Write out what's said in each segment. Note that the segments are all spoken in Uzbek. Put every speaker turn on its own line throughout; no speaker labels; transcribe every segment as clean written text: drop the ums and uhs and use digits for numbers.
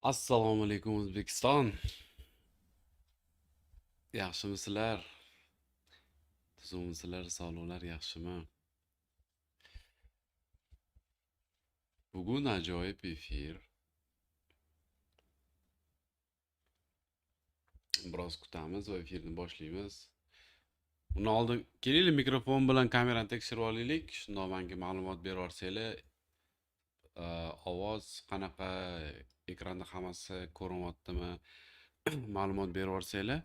Assalomu alaykum, O'zbekiston. Yaxshimisizlar? Tuzukmisizlar? Sog'liqlar yaxshimi? Bugun ajoyib efir. Biroz kutamiz va efirni boshlaymiz. Undan oldin kelinglar, mikrofon bilan kamerani tekshirib olaylik. Shundoq menga ma'lumot berib yuborsanglar, ovoz qanaqa, ekranda hammasi ko'rinyaptimi? Ma'lumot berib yuborsanglar.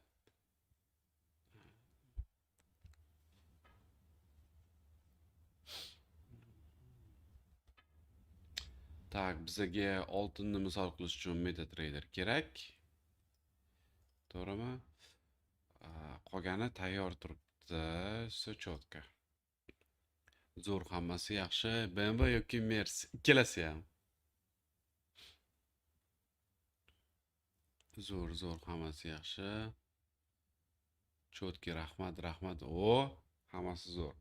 Так, bizaga oltinni misol qilish uchun MetaTrader kerak. To'g'rimi? Qolgani tayyor turibdi. Всё четко. Zo'r, hammasi yaxshi. BMW yoki Merc, ikkalasi ham. Zo'r, zo'r, hammasi yaxshi. Четкий, rahmat, rahmat. O, hammasi zo'r.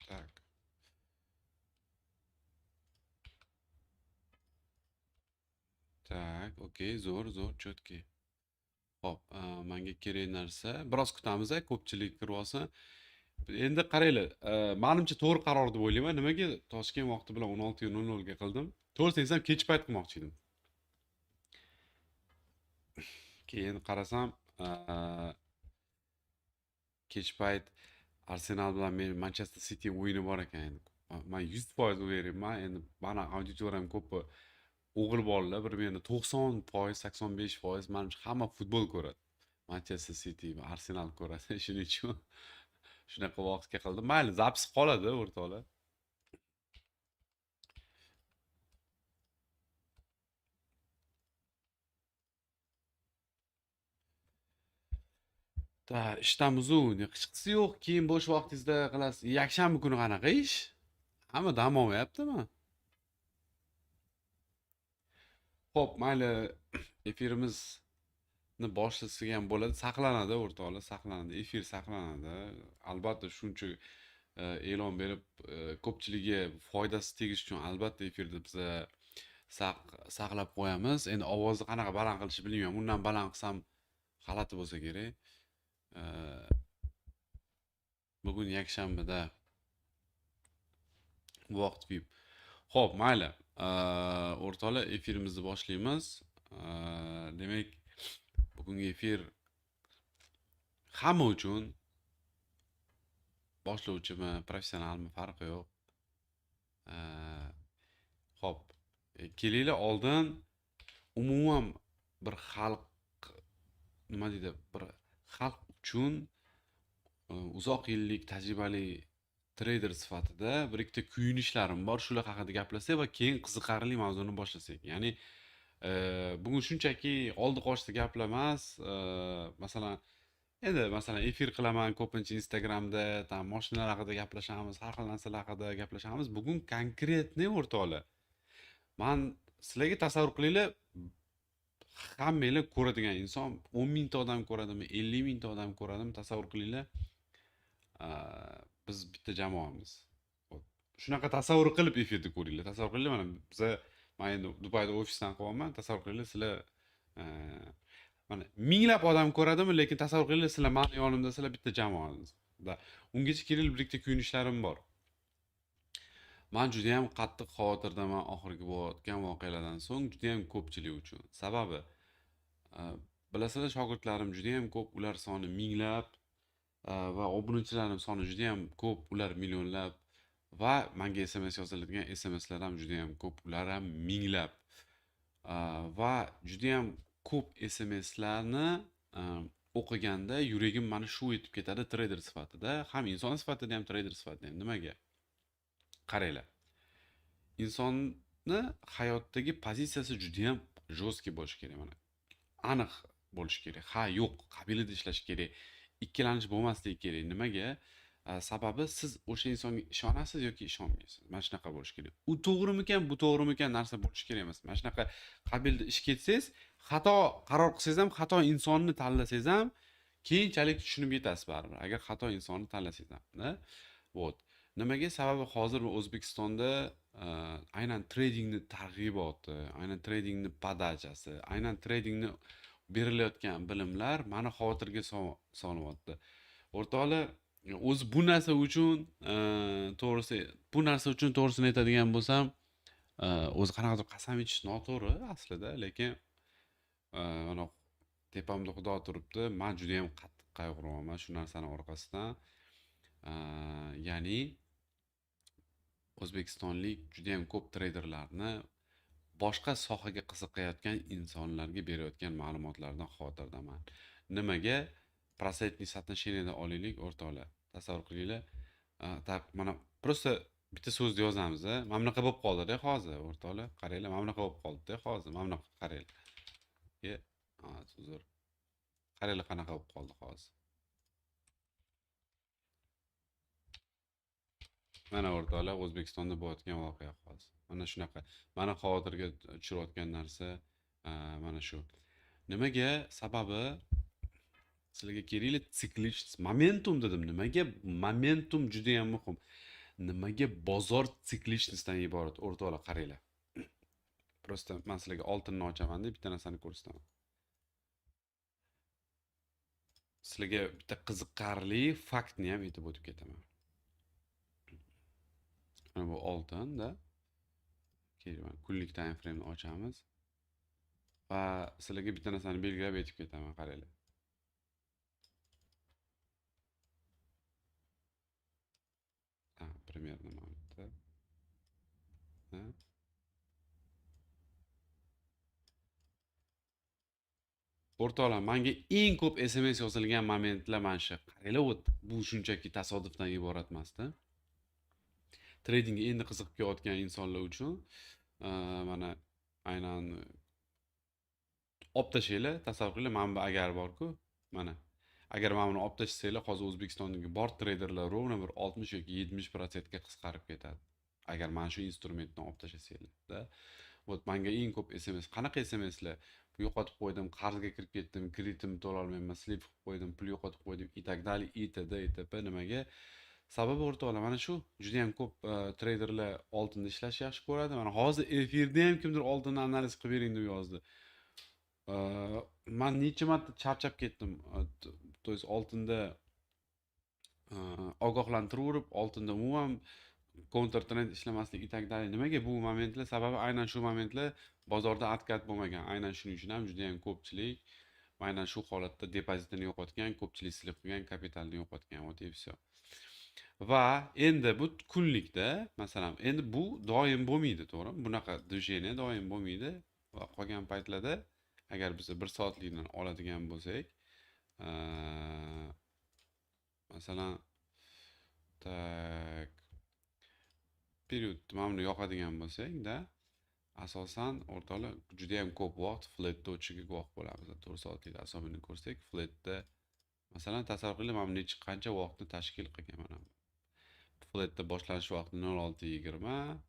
Так. Так, okey, zo'r, zo'r, четкий. Xo'p, menga kerak narsa. Biroz kutamiz, ko'pchilik kirib olsin. Endi qaranglar, menimcha to'g'ri qaror deb o'ylayman. Nimaga Toshkent vaqti bilan 16:00 ga qildim? To'g'risini aytsam, kech payt qilmoqchi edim. Keyin qarasam, kech payt Arsenal bilan Manchester City o'yini bor ekan endi. Man 100% o'ylayman. Endi mani auditoriyam ko'pi o'g'il bolalar, bir meni 90%, 85% manimcha hamma futbol ko'radi. Manchester City, Arsenal ko'radi. Shuning uchun shunaqa vaqtga qildim. Mayli, запись qoladi, o'rtoqlar. Ta, ishdan uzun, hechqisi yo'q, keyin bo'sh vaqtingizda qilasiz. Yakshanba kuni qanaqa ish? Hamma dam olmayaptimi? Xo'p, mayli, efirimizni boshlasak ham bo'ladi. Saqlanadi, o'rtoqlar, saqlanadi. Efir saqlanadi. Albatta shuncha e'lon berib, ko'pchiligiga foydasi tegish uchun albatta efirni biza saqlab qo'yamiz. Endi ovozni qanaqa baland qilishni bilmayman. Undan baland qilsam g'alati bo'lsa kerak. Bugun yakshanbada vaqt VIP. Xo'p, mayli. O'rtoqlar, efirimizni boshlaymiz. Demak, bugungi efir hamma uchun, boshlovchimi, professionalmi farqi yo'q. Xo'p, kelinglar, oldin umuman bir xalq, nima deydi, bir xalq uchun uzoq yillik tajribali trader sifatida bir ikkita kuyunishlarim bor, shular haqida gaplashsak va keyin qiziqarli mavzuni boshlasak. Ya'ni bugun shunchaki oldi qochdi gaplar emas, masalan, endi masalan efir qilaman ko'pincha Instagramda, tam mashinalar haqida gaplashamiz, har xil narsalar haqida gaplashamiz. Bugun konkretniy o'rtoqlar. Man sizlarga tasavvur qilinglar, hammanglar ko'radigan inson 10 mingta odam ko'radimi, 50 mingta odam ko'radimi, tasavvur qilinglar. Biz bitta jamoamiz. Shunaqa tasavvur qilib efirni ko'ringlar. Tasavvur qilinglar, mana biza, men endi Dubayda ofisdan qilyapman, tasavvur qilinglar, sizlar mana minglab odam ko'radimi, lekin tasavvur qilinglar, sizlar meni yonimda, sizlar bitta jamoamiz. Da. Ungacha kelib bir ikkita kuyunishlarim bor. Men juda ham qattiq xavotirdaman oxirgi bo'layotgan voqealardan so'ng, juda ham ko'pchilik uchun. Sababi, bilasizlar, shogirdlarim juda ham ko'p, ular soni minglab, va obunachilarim soni juda ham ko'p, ular millionlab va menga SMS yoziladigan SMSlar ham juda ham ko'p, ular ham minglab. Va juda ham ko'p SMSlarni o'qiganda yuragim mana shu etib ketadi trader sifatida, ham inson sifatida ham trader sifatida ham. Nimaga? Qaranglar. Insonni hayotdagi pozitsiyasi juda ham жесткий bo'lishi kerak mana. Aniq bo'lishi kerak. Ha, yo'q, qabiliyatda ishlash kerak. Ikkilanish bo'lmasligi kerak. Nimaga? Sababi siz o'sha insonga ishonasiz yoki ishonmaysiz. Mana shunaqa bo'lishi kerak. U to'g'rimikan, bu to'g'rimikan narsa bo'lishi kerak emas. Mana shunaqa qabilda ish ketsangiz, xato qaror qilsangiz ham, xato insonni tanlasangiz ham, Keyinchalik tushunib yetasiz baribir, agar xato insonni tanlasangiz ham. Вот. Nimaga? Sababi hozir O'zbekistonda aynan tradingni targ'iboti, aynan tradingni подача si, aynan tradingni berilayotgan bilimlar mani xavotirga solyapti. O'rtoqlar, o'zi bu narsa uchun, to'g'risi, bu narsa uchun to'g'risini aytadigan bo'lsam, o'zi qanaqadir qasam ichish noto'g'ri aslida, lekin mana tepamda Xudo turibdi, man judayam qattiq qayg'uryapman shu narsani orqasidan. Ya'ni o'zbekistonlik judayam ko'p treyderlarni boshqa sohaga qiziqayotgan insonlarga berayotgan ma'lumotlardan xavotirdaman. Nimaga? Процентный соотношение da olaylik, o'rtoqlar. Tasavvur qilinglar. Так, mana просто bitta so'zni yozamiz, mana bunaqa bo'lib qoldida hozir, o'rtoqlar. Qaranglar, mana bunaqa bo'lib qoldida hozir. Mana bunaqa qaranglar. Ye, uzr. Qaranglar qanaqa bo'lib qoldi hozir. Mana o'rtoqlar, O'zbekistonda bo'layotgan voqea hozir. Mana shunaqa. Mana xavotirga tushirayotgan narsa mana shu. Nimaga? Sababi sizlarga kerakli цикличность, momentum dedim. Nimaga momentum juda ham muhim? Nimaga bozor цикличность dan iborat? O'rtoqlar, qaranglar. Просто men sizlarga oltinni ochaman deb bitta narsani ko'rsataman. Sizlarga bitta qiziqarli faktni ham aytib o'tib ketaman. Mana bu oltin-da. Keyin mana kunlik time frame ni ochamiz. Va sizlarga bitta narsani belgilab aytib ketaman, qaranglar. Ha, примерно mana bu yerda. Ha. O'rtoqlar, menga eng ko'p SMS yozilgan momentlar mana shu. Qaranglar, bu shunchaki tasodifdan iborat emas-da. Tradingga endi qiziqib kelayotgan insonlar uchun mana aynan olib tashlanglar, tasavvur qilinglar, mana bu agar bor-ku, mana. Agar mana buni olib tashlasanglar, hozir O'zbekistondagi bor treyderlar ровно bir 60 yoki 70% ga qisqarib ketadi. Agar mana shu instrumentni olib tashlasanglar-da. Вот menga eng ko'p SMS, qanaqa SMSlar? Yo'qotib qo'ydim, qarzga kirib ketdim, kreditimni to'la olmayman, слив qilib qo'ydim, pul yo'qotib qo'ydim, и так далее, и т.д. и т.п. Nimaga? Sababi o'rtoqlar, mana shu juda ham ko'p treyderlar oltinda ishlashni yaxshi ko'radi. Mana hozir efirda ham kimdir oltinni analiz qilib bering deb yozdi. Man necha marta charchab ketdim. То есть oltinda ogohlantiraverib, oltinda umuman counter trend ishlamaslik и так далее. Nimaga bu momentlar? Sababi aynan shu momentlar bozorda откат bo'lmagan. Aynan shuning uchun ham juda ham ko'pchilik aynan shu holatda depozitini yo'qotgan, ko'pchilik слив qilgan, kapitalni yo'qotgan. Вот и всё. Va endi bu kunlikda, masalan, endi bu doim bo'lmaydi, to'g'rimi? Bunaqa движение doim bo'lmaydi va qolgan paytlarda agar biz 1 soatlikdan oladigan bo'lsak, masalan, так, period mana buni yoqadigan bo'lsak-da, asosan o'rtoqlar juda ham ko'p vaqt flatda o'tishiga guvoh bo'lamiz. 4 soatlikda asobini ko'rsak, flatda masalan tasavvur qiling, mana bu necha qancha vaqtni tashkil qilgan mana. Flatda boshlanish vaqti 06:20,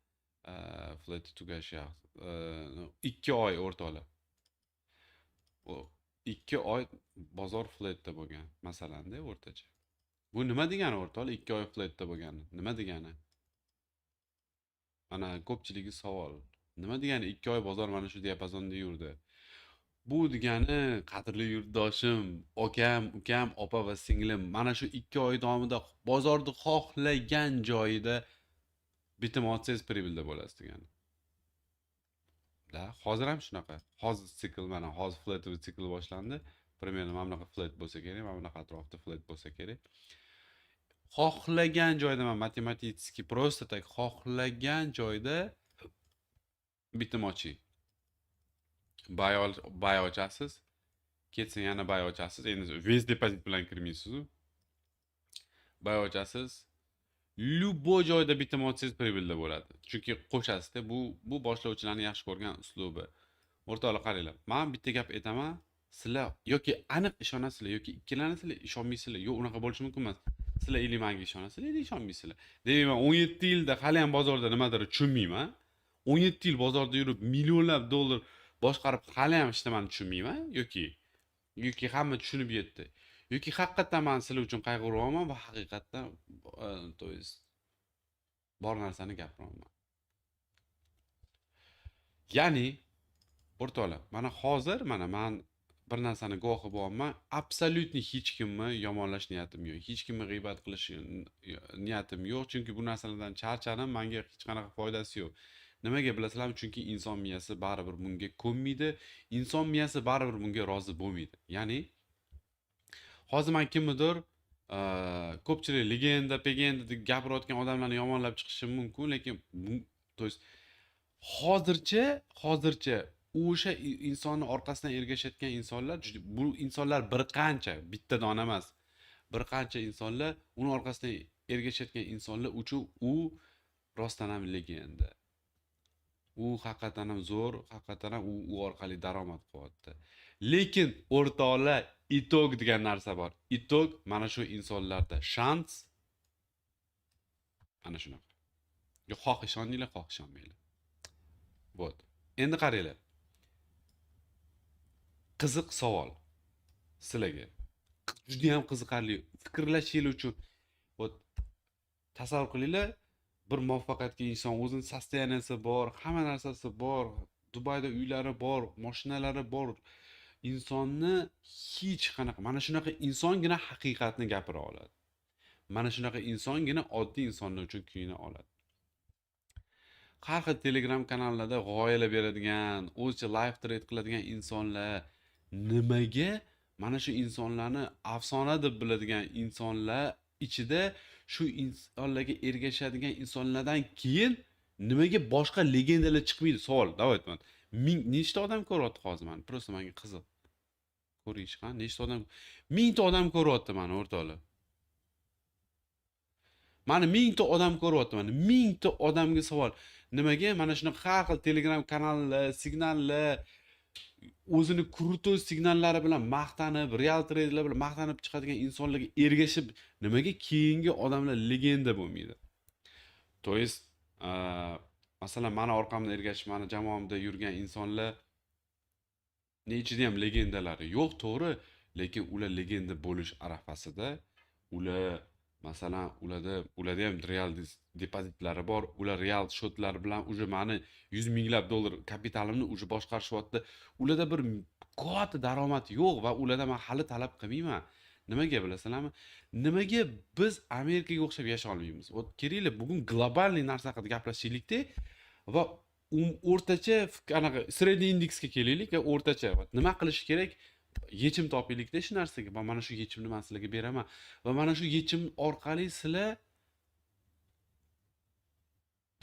flatda tugashi 2 oy o'rtoqlar. U 2 oy bozor flatda bo'lgan, masalanda o'rtacha. Bu nima degani o'rtoqlar? 2 oy flatda bo'lgani. Nima degani? Mana ko'pchiligi savol. Nima degani 2 oy bozor mana shu diapazonda yurdi? Bu degani, qadrli yurtdoshim, akam, ukam, opa va singlim, mana shu 2 oy davomida bozorni xohlagan joyida bitim olsangiz прибыль da bo'lasiz degani. Da, hozir ham shunaqa. Hozir sikl mana hozir flat sikl boshlandi. Примерно mana bunaqa flat bo'lsa kerak, mana bunaqa atrofda flat bo'lsa kerak. Xohlagan joyda man matematik просто так xohlagan joyda bitim oching. Buy ochasiz. Ketsa yana buy ochasiz. Endi весь depozit bilan kirmaysiz-u. Buy ochasiz. Любой joyda bitim ochsangiz прибыль da bo'ladi. Chunki qo'shasizda bu boshlovchilarni yaxshi ko'rgan uslubi. O'rtoqlar qaranglar, men bitta gap aytaman, sizlar yoki aniq ishonasizlar yoki ikkilanasizlar, ishonmaysizlar. Yo'q, unaqa bo'lishi mumkin emas. Sizlar или menga ishonasizlar, или ishonmaysizlar. Demak, men 17 yilda hali ham bozorda nimadir tushunmayman. 17 yil bozorda yurib millionlab dollar boshqarib hali ham hech nimani tushunmayman yoki hamma tushunib yetdi. Yoki haqiqatdan man sizlar uchun qayg'uryapman va haqiqatdan, то есть bor narsani gapiryapman. Ya'ni, o'rtoqlar, mana hozir mana man bir narsani guvohi bo'lyapman. Абсолютно hech kimni yomonlash niyatim yo'q. Hech kimni g'iybat qilish niyatim yo'q, chunki bu narsalardan charchadim, menga hech qanaqa foydasi yo'q. Nimaga bilasizlarmi? Chunki inson miyasi baribir bunga ko'nmaydi. Inson miyasi baribir bunga rozi bo'lmaydi. Ya'ni hozir man kimnidir, ko'pchilik legenda, pegenda deb gapirayotgan odamlarni yomonlab chiqishim mumkin, lekin то есть hozircha o'sha insonni orqasidan ergashayotgan insonlar, bu insonlar bir qancha, bitta dona emas. Bir qancha insonlar, uni orqasidan ergashayotgan insonlar uchun u rostdan ham legenda. U haqiqatan ham zo'r, haqiqatan ham u orqali daromad qilyapti. Lekin o'rtoqlar, итог degan narsa bor. Итог mana shu insonlarda shans ana shunaqa. Yo xoh ishoninglar, xoh ishonmanglar. Вот. Endi qaranglar. Qiziq savol sizlarga. Juda ham qiziqarli. Fikrlashinglar uchun. Вот tasavvur qilinglar, bir muvaffaqiyatga inson o'zini состояния si bor, hamma narsasi bor, Dubayda uylari bor, mashinalari bor. Insonni hech qanaqa, mana shunaqa insongina haqiqatni gapira oladi. Mana shunaqa insongina oddiy insonlar uchun kuyina oladi. Har xil Telegram kanallarda g'oyalar beradigan, o'zicha live trade qiladigan insonlar nimaga mana shu insonlarni afsona deb biladigan insonlar ichida shu insonlarga ergashadigan insonlardan keyin nimaga boshqa legendalar chiqmaydi? Savol, давайте man. Ming nechta odam ko'ryapti hozir mani? Просто menga qiziq. Ko'rish, ha, nechta odam? 1000 ta odam ko'ryapti mani, o'rtoqlar. Mani 1000 ta odam ko'ryapti mani. 1000 ta odamga savol. Nimaga mana shunaqa har xil Telegram kanallar, signallar, o'zini крутой signallari bilan maqtanib, real traderlar bilan maqtanib chiqadigan insonlarga ergashib, nimaga keyingi odamlar legenda bo'lmaydi? То есть, masalan, mani orqamdan ergashib, mani jamoamda yurgan insonlar ichida ham legendalari yo'q, to'g'ri, lekin ular legenda bo'lish arafasida. Ular, masalan, ularda ham real depozitlari bor, ular real счёт lar bilan уже mani yuz minglab dollar kapitalimni уже boshqarishyapti. Ularda bir katta daromad yo'q va ulardan man hali talab qilmayman. Nimaga bilasizlarmi? Nimaga biz Amerikaga o'xshab yashay olmaymiz? Вот kelinglar, bugun глобальный narsa haqida gaplashaylikda va o'rtacha anaqa средний indeksga kelaylik va o'rtacha nima qilish kerak, yechim topaylikda shu narsaga. Va mana shu yechimni man sizlarga beraman va mana shu yechim orqali sizlar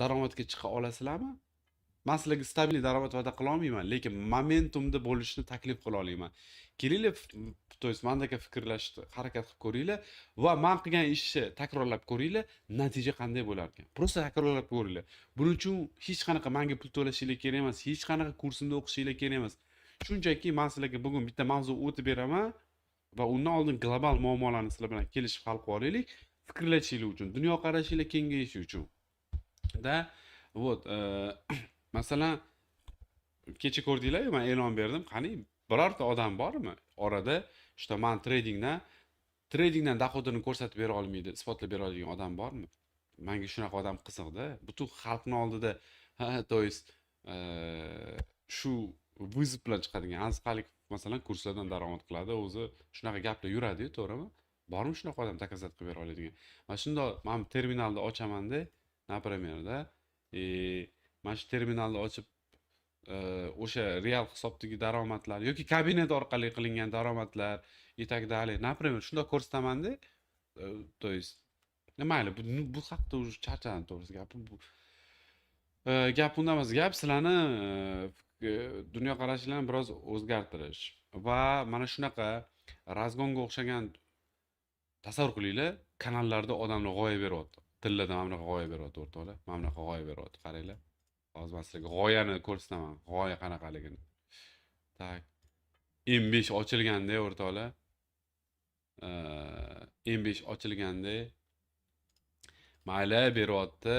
daromadga chiqa olasizlarmi? Man sizlarga стабильный daromad va'da qila olmayman, lekin momentumda bo'lishni taklif qila olaman. Kelinglar, то есть mandaka fikrlashni harakat qilib ko'ringlar va man qilgan ishni takrorlab ko'ringlar, natija qanday bo'lar ekan. Просто takrorlab ko'ringlar. Buning uchun hech qanaqa manga pul to'lashinglar kerak emas, hech qanaqa kursimda o'qishinglar kerak emas. Shunchaki man sizlarga bugun bitta mavzu o'tib beraman va undan oldin global muammolarni sizlar bilan kelishib hal qilib olaylik, fikrlashinglar uchun, dunyoqarashinglar kengayishi uchun. Да, вот, masalan, kecha ko'rdinglar, man e'lon berdim. Qani, birorta odam bormi orada, что man tradingdan доход ini ko'rsatib bera olmaydi, isbotlab bera oladigan odam bormi? Manga shunaqa odam qiziqda. Butun xalqni oldida, ha, то есть shu вызов bilan chiqadigan Aziz Xalikov, masalan, kurslardan daromad qiladi, o'zi shunaqa gaplar yuradiyu, to'g'rimi? Bormi shunaqa odam доказать qilib bera oladigan? Mana shundoq man terminalni ochamanda, например, da, mana shu terminalni ochib, o'sha real hisobdagi daromadlar yoki kabinet orqali qilingan daromadlar и так далее, например, shundoq ko'rsatamanda, то есть mayli, bu haqda уже charchadim, to'g'risi gapim. Bu gap unda emas, gap sizlarni dunyoqarashinglarni biroz o'zgartirish va mana shunaqa разгон ga o'xshagan. Tasavvur qilinglar, kanallarda odamlar g'oya beryapti. Tillada mana bunaqa g'oya beryapti, o'rtoqlar, mana bunaqa g'oya beryapti. Qaranglar, hozir man sizlarga g'oyani ko'rsataman, g'oya qanaqaligini. Так, M5 ochilganda, o'rtoqlar, M5 ochilganda, mayli, beryapti,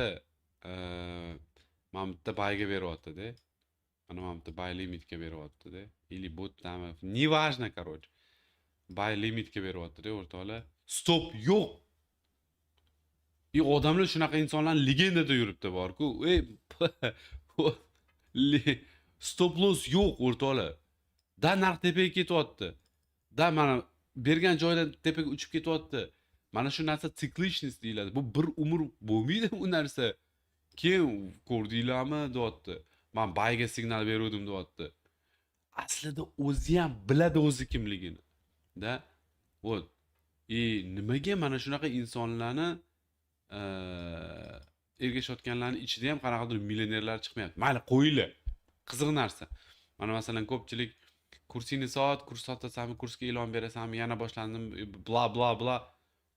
mana bu yerda buyga beryaptida, mana bu yerda buy limitga beryaptida или botdami, неважно, короче. Buy limitga beryapti-da, o'rtoqlar. Stop yo'q. И odamlar shunaqa insonlar legendada yuribdi borku. Ey, stop loss yo'q, o'rtoqlar. Да, narx tepaga ketyapti. Да, mana bergan joydan tepaga uchib ketyapti. Mana shu narsa цикличность deyiladi. Bu bir umr bo'lmaydi bu narsa. Keyin ko'rdinglarmi, deyapti. Man buyga signal beruvdim, deyapti. Aslida o'zi ham biladi o'zi kimligini. Да? Вот. И nimaga mana shunaqa insonlarni ergashayotganlarni ichida ham qanaqadir millionerlar chiqmayapti? Mayli, qo'yinglar. Qiziq narsa. Mana masalan, ko'pchilik kursingni sot, kurs sotasanmi, kursga e'lon berasanmi, yana boshlandim, bla bla bla.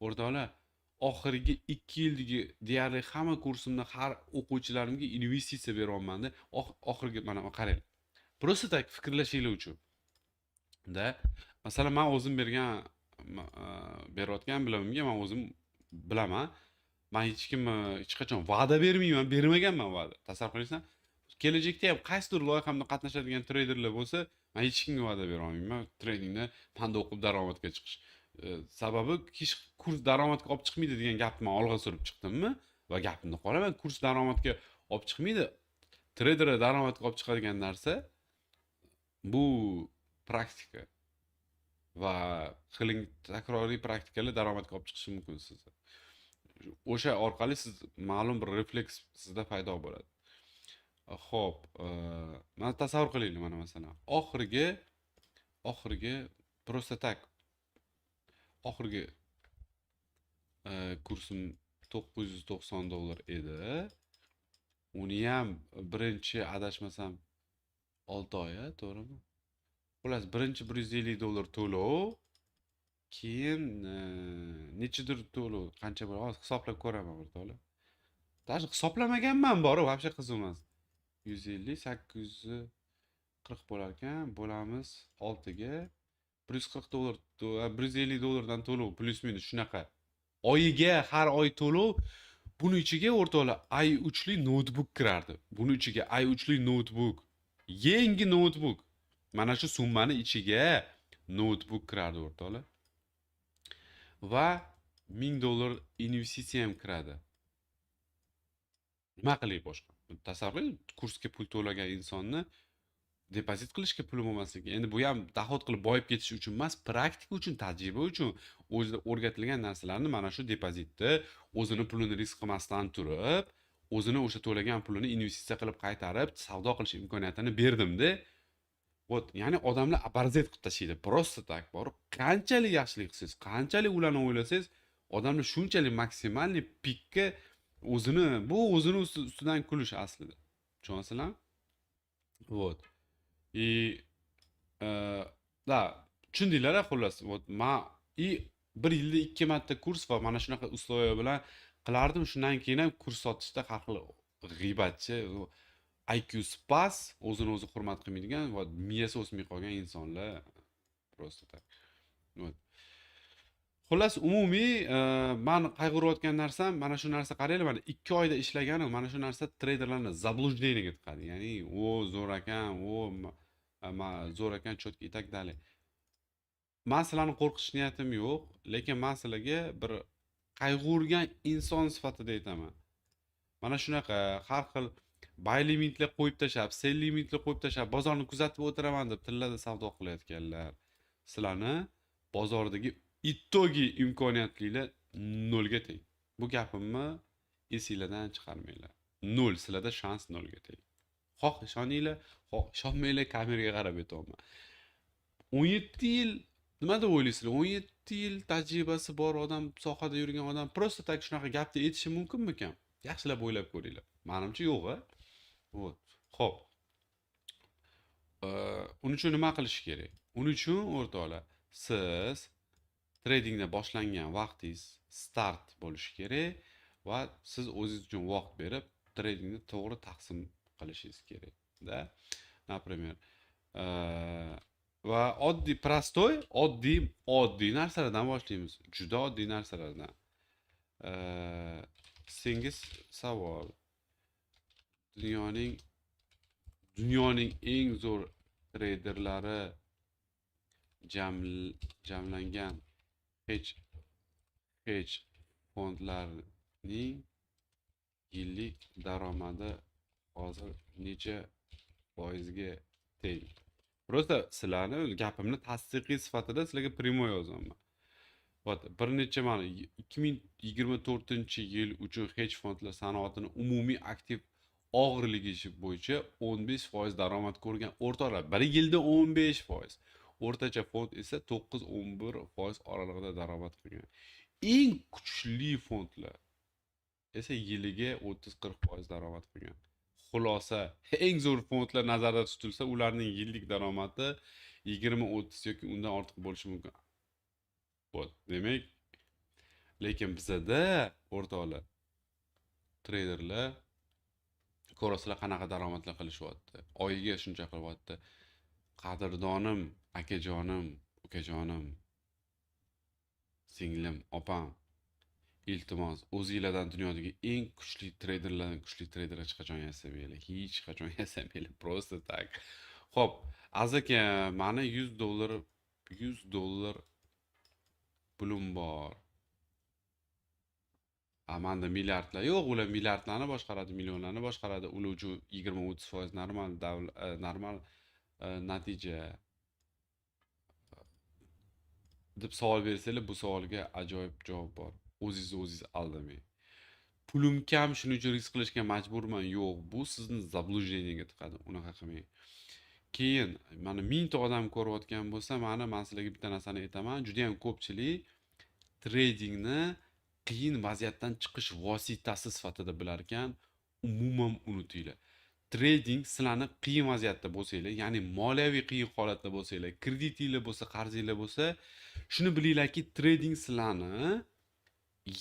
O'rtoqlar, oxirgi 2 yildagi deyarli hamma kursimda har o'quvchilarimga investitsiya beryapman-da. Oxirgi mana qarang. Просто так fikrlashinglar uchun. Да. Masalan, men o'zim bergan berayotgan bilimimga men o'zim bilaman. Men hech kimni hech qachon va'da bermayman, bermaganman va'da. Tasavvur qilaysan? Kelajakda ham qaysidir loyihamda qatnashadigan treyderlar bo'lsa, men hech kimga va'da bera olmayman. Tradingda manda o'qib daromadga chiqish. Sababi hech kurs daromadga olib chiqmaydi degan gapni men olg'a surib chiqdimmi va gapimda qolaman. Kurs daromadga olib chiqmaydi. Treyderlar daromadga olib chiqadigan narsa bu praktika va qiling takroriy praktikalar daromadga olib chiqishi mumkin sizni. O'sha orqali siz ma'lum bir refleks sizda paydo bo'ladi. Xo'p, mana tasavvur qilinglar, mana masalan, oxirgi просто так oxirgi kursim 990 dollar edi. Uni ham birinchi, adashmasam, 6 oy, a, to'g'rimi? Xullas, birinchi 150 dollar to'lov, keyin nechadir to'lov, qancha bo'ladi? Hozir hisoblab ko'raman, o'rtoqlar. Даже hisoblamaganman borib, вообще qiziq emas. 150 840 bo'lar ekan, bo'lamiz 6 ga 140 dollar, 150 dollardan to'lov, плюс-минус shunaqa. Oyiga har oy to'lov. Buni ichiga, o'rtoqlar, i3 li noutbuk kirardi. Buni ichiga i3 li noutbuk. Yangi noutbuk. Mana shu summani ichiga noutbuk kirardi, o'rtoqlar. Va 1000 dollar investitsiya ham kiradi. Nima qilay boshqa? Tasavvur qiling, kursga pul to'lagan insonni depozit qilishga puli bo'lmasligi. Endi bu ham доход qilib boyib ketish uchun emas, praktika uchun, tajriba uchun o'zida o'rgatilgan narsalarni mana shu depozitni o'zini pulini risk qilmasdan turib, o'zini o'sha to'lagan pulini investitsiya qilib qaytarib, savdo qilish imkoniyatini berdimda. Вот, ya'ni odamlar оборзеть qilib tashlaydi. Просто так borib, qanchalik yaxshilik qilsangiz, qanchalik ularni o'ylasangiz, odamlar shunchalik максимальный pikka o'zini, bu o'zini ustidan kulish aslida. Tushunasizlarmi? Вот. И да, tushundinglar, xullas. Вот, man и bir yilda ikki marta kurs va mana shunaqa условия bilan qilardim. Shundan keyin ham kurs sotishda har xil g'iybatchi, IQsi past, o'zini o'zi hurmat qilmaydigan va miyasi o'smay qolgan insonlar просто так. Вот. Xullas, umumiy man qayg'urayotgan narsam mana shu narsa. Qaranglar, mana 2 oyda ishlagani mana shu narsa treyderlarni заблуждение ga tiqadi. Ya'ni, o zo'r ekan, o zo'r ekan, четко и так далее. Man sizlarni qo'rqitish niyatim yo'q, lekin man sizlarga bir qayg'urgan inson sifatida aytaman. Mana shunaqa har xil buy limitlar qo'yib tashlab, sell limitlar qo'yib tashlab, bozorni kuzatib o'tiraman deb tillada savdo qilayotganlar, sizlarni bozordagi итоги imkoniyatlilar nolga teng. Bu gapimni esinglardan chiqarmanglar. Nol, sizlarda shans nolga teng. Xoh ishoninglar, xoh ishonmanglar, kameraga qarab aytyapman. 17 yil nima deb o'ylaysizlar? 17 yil tajribasi bor odam, sohada yurgan odam просто так shunaqa gapni aytishi mumkinmikan? Yaxshilab o'ylab ko'ringlar. Manimcha yo'q, a? Вот. Xo'p. Uning uchun nima qilish kerak? Uning uchun, o'rtoqlar, siz tradingda boshlangan vaqtingiz start bo'lishi kerak va siz o'zingiz uchun vaqt berib, tradingni to'g'ri taqsim qilishingiz kerak, да? Например, va oddiy, простой, oddiy, oddiy narsalardan boshlaymiz. Juda oddiy narsalardan. Senga savol. Dunyoning eng zo'r treyderlari Jamlangan hedge fondlarning yillik daromadi hozir necha foizga teng? Просто sizlarni gapimni tasdiqiy sifatida sizlarga прямой yozyapman. Вот bir necha, mana, 2024-yil uchun hedge fondlar sanoatini umumiy aktiv og'irligi bo'yicha 15% daromad ko'rgan, o'rtoqlar, bir yilda 15%. O'rtacha fond esa 9-11% oralig'ida daromad qilgan. Eng kuchli fondlar esa yiliga 30-40% daromad qilgan. Xulosa, eng zo'r fondlar nazarda tutilsa, ularning yillik daromadi 20-30 yoki undan ortiq bo'lishi mumkin. Вот, demak, lekin bizada, o'rtoqlar, treyderlar, ko'rasizlar, qanaqa daromadlar qilishyapti. Oyiga shuncha qilyapti. Qadrdonim, akajonim, ukajonim, singlim, opam, iltimos, o'zinglardan dunyodagi eng kuchli treyderlardan kuchli treyder hech qachon yasamanglar. Hech qachon yasamanglar. Просто так. Xo'p, Aziz aka, mani 100 dollar, 100 dollar pulim bor. A manda milliardlar yo'q, ular milliardlarni boshqaradi, millionlarni boshqaradi. Ular uchun 20-30% normal normal natija deb savol bersanglar, bu savolga ajoyib javob bor. O'zingizni o'zingiz aldamang. Pulim kam, shuning uchun risk qilishga majburman. Yo'q, bu sizni заблуждение ga tiqadi. Unaqa qilmang. Keyin mana mingta odam ko'rayotgan bo'lsa, mana man sizlarga bitta narsani aytaman. Juda ham ko'pchilik tradingni qiyin vaziyatdan chiqish vositasi sifatida bilar ekan, umuman unutinglar. Trading sizlarni qiyin vaziyatda bo'lsanglar, ya'ni moliyaviy qiyin holatda bo'lsanglar, kreditinglar bo'lsa, qarzinglar bo'lsa, shuni bilinglarki, trading sizlarni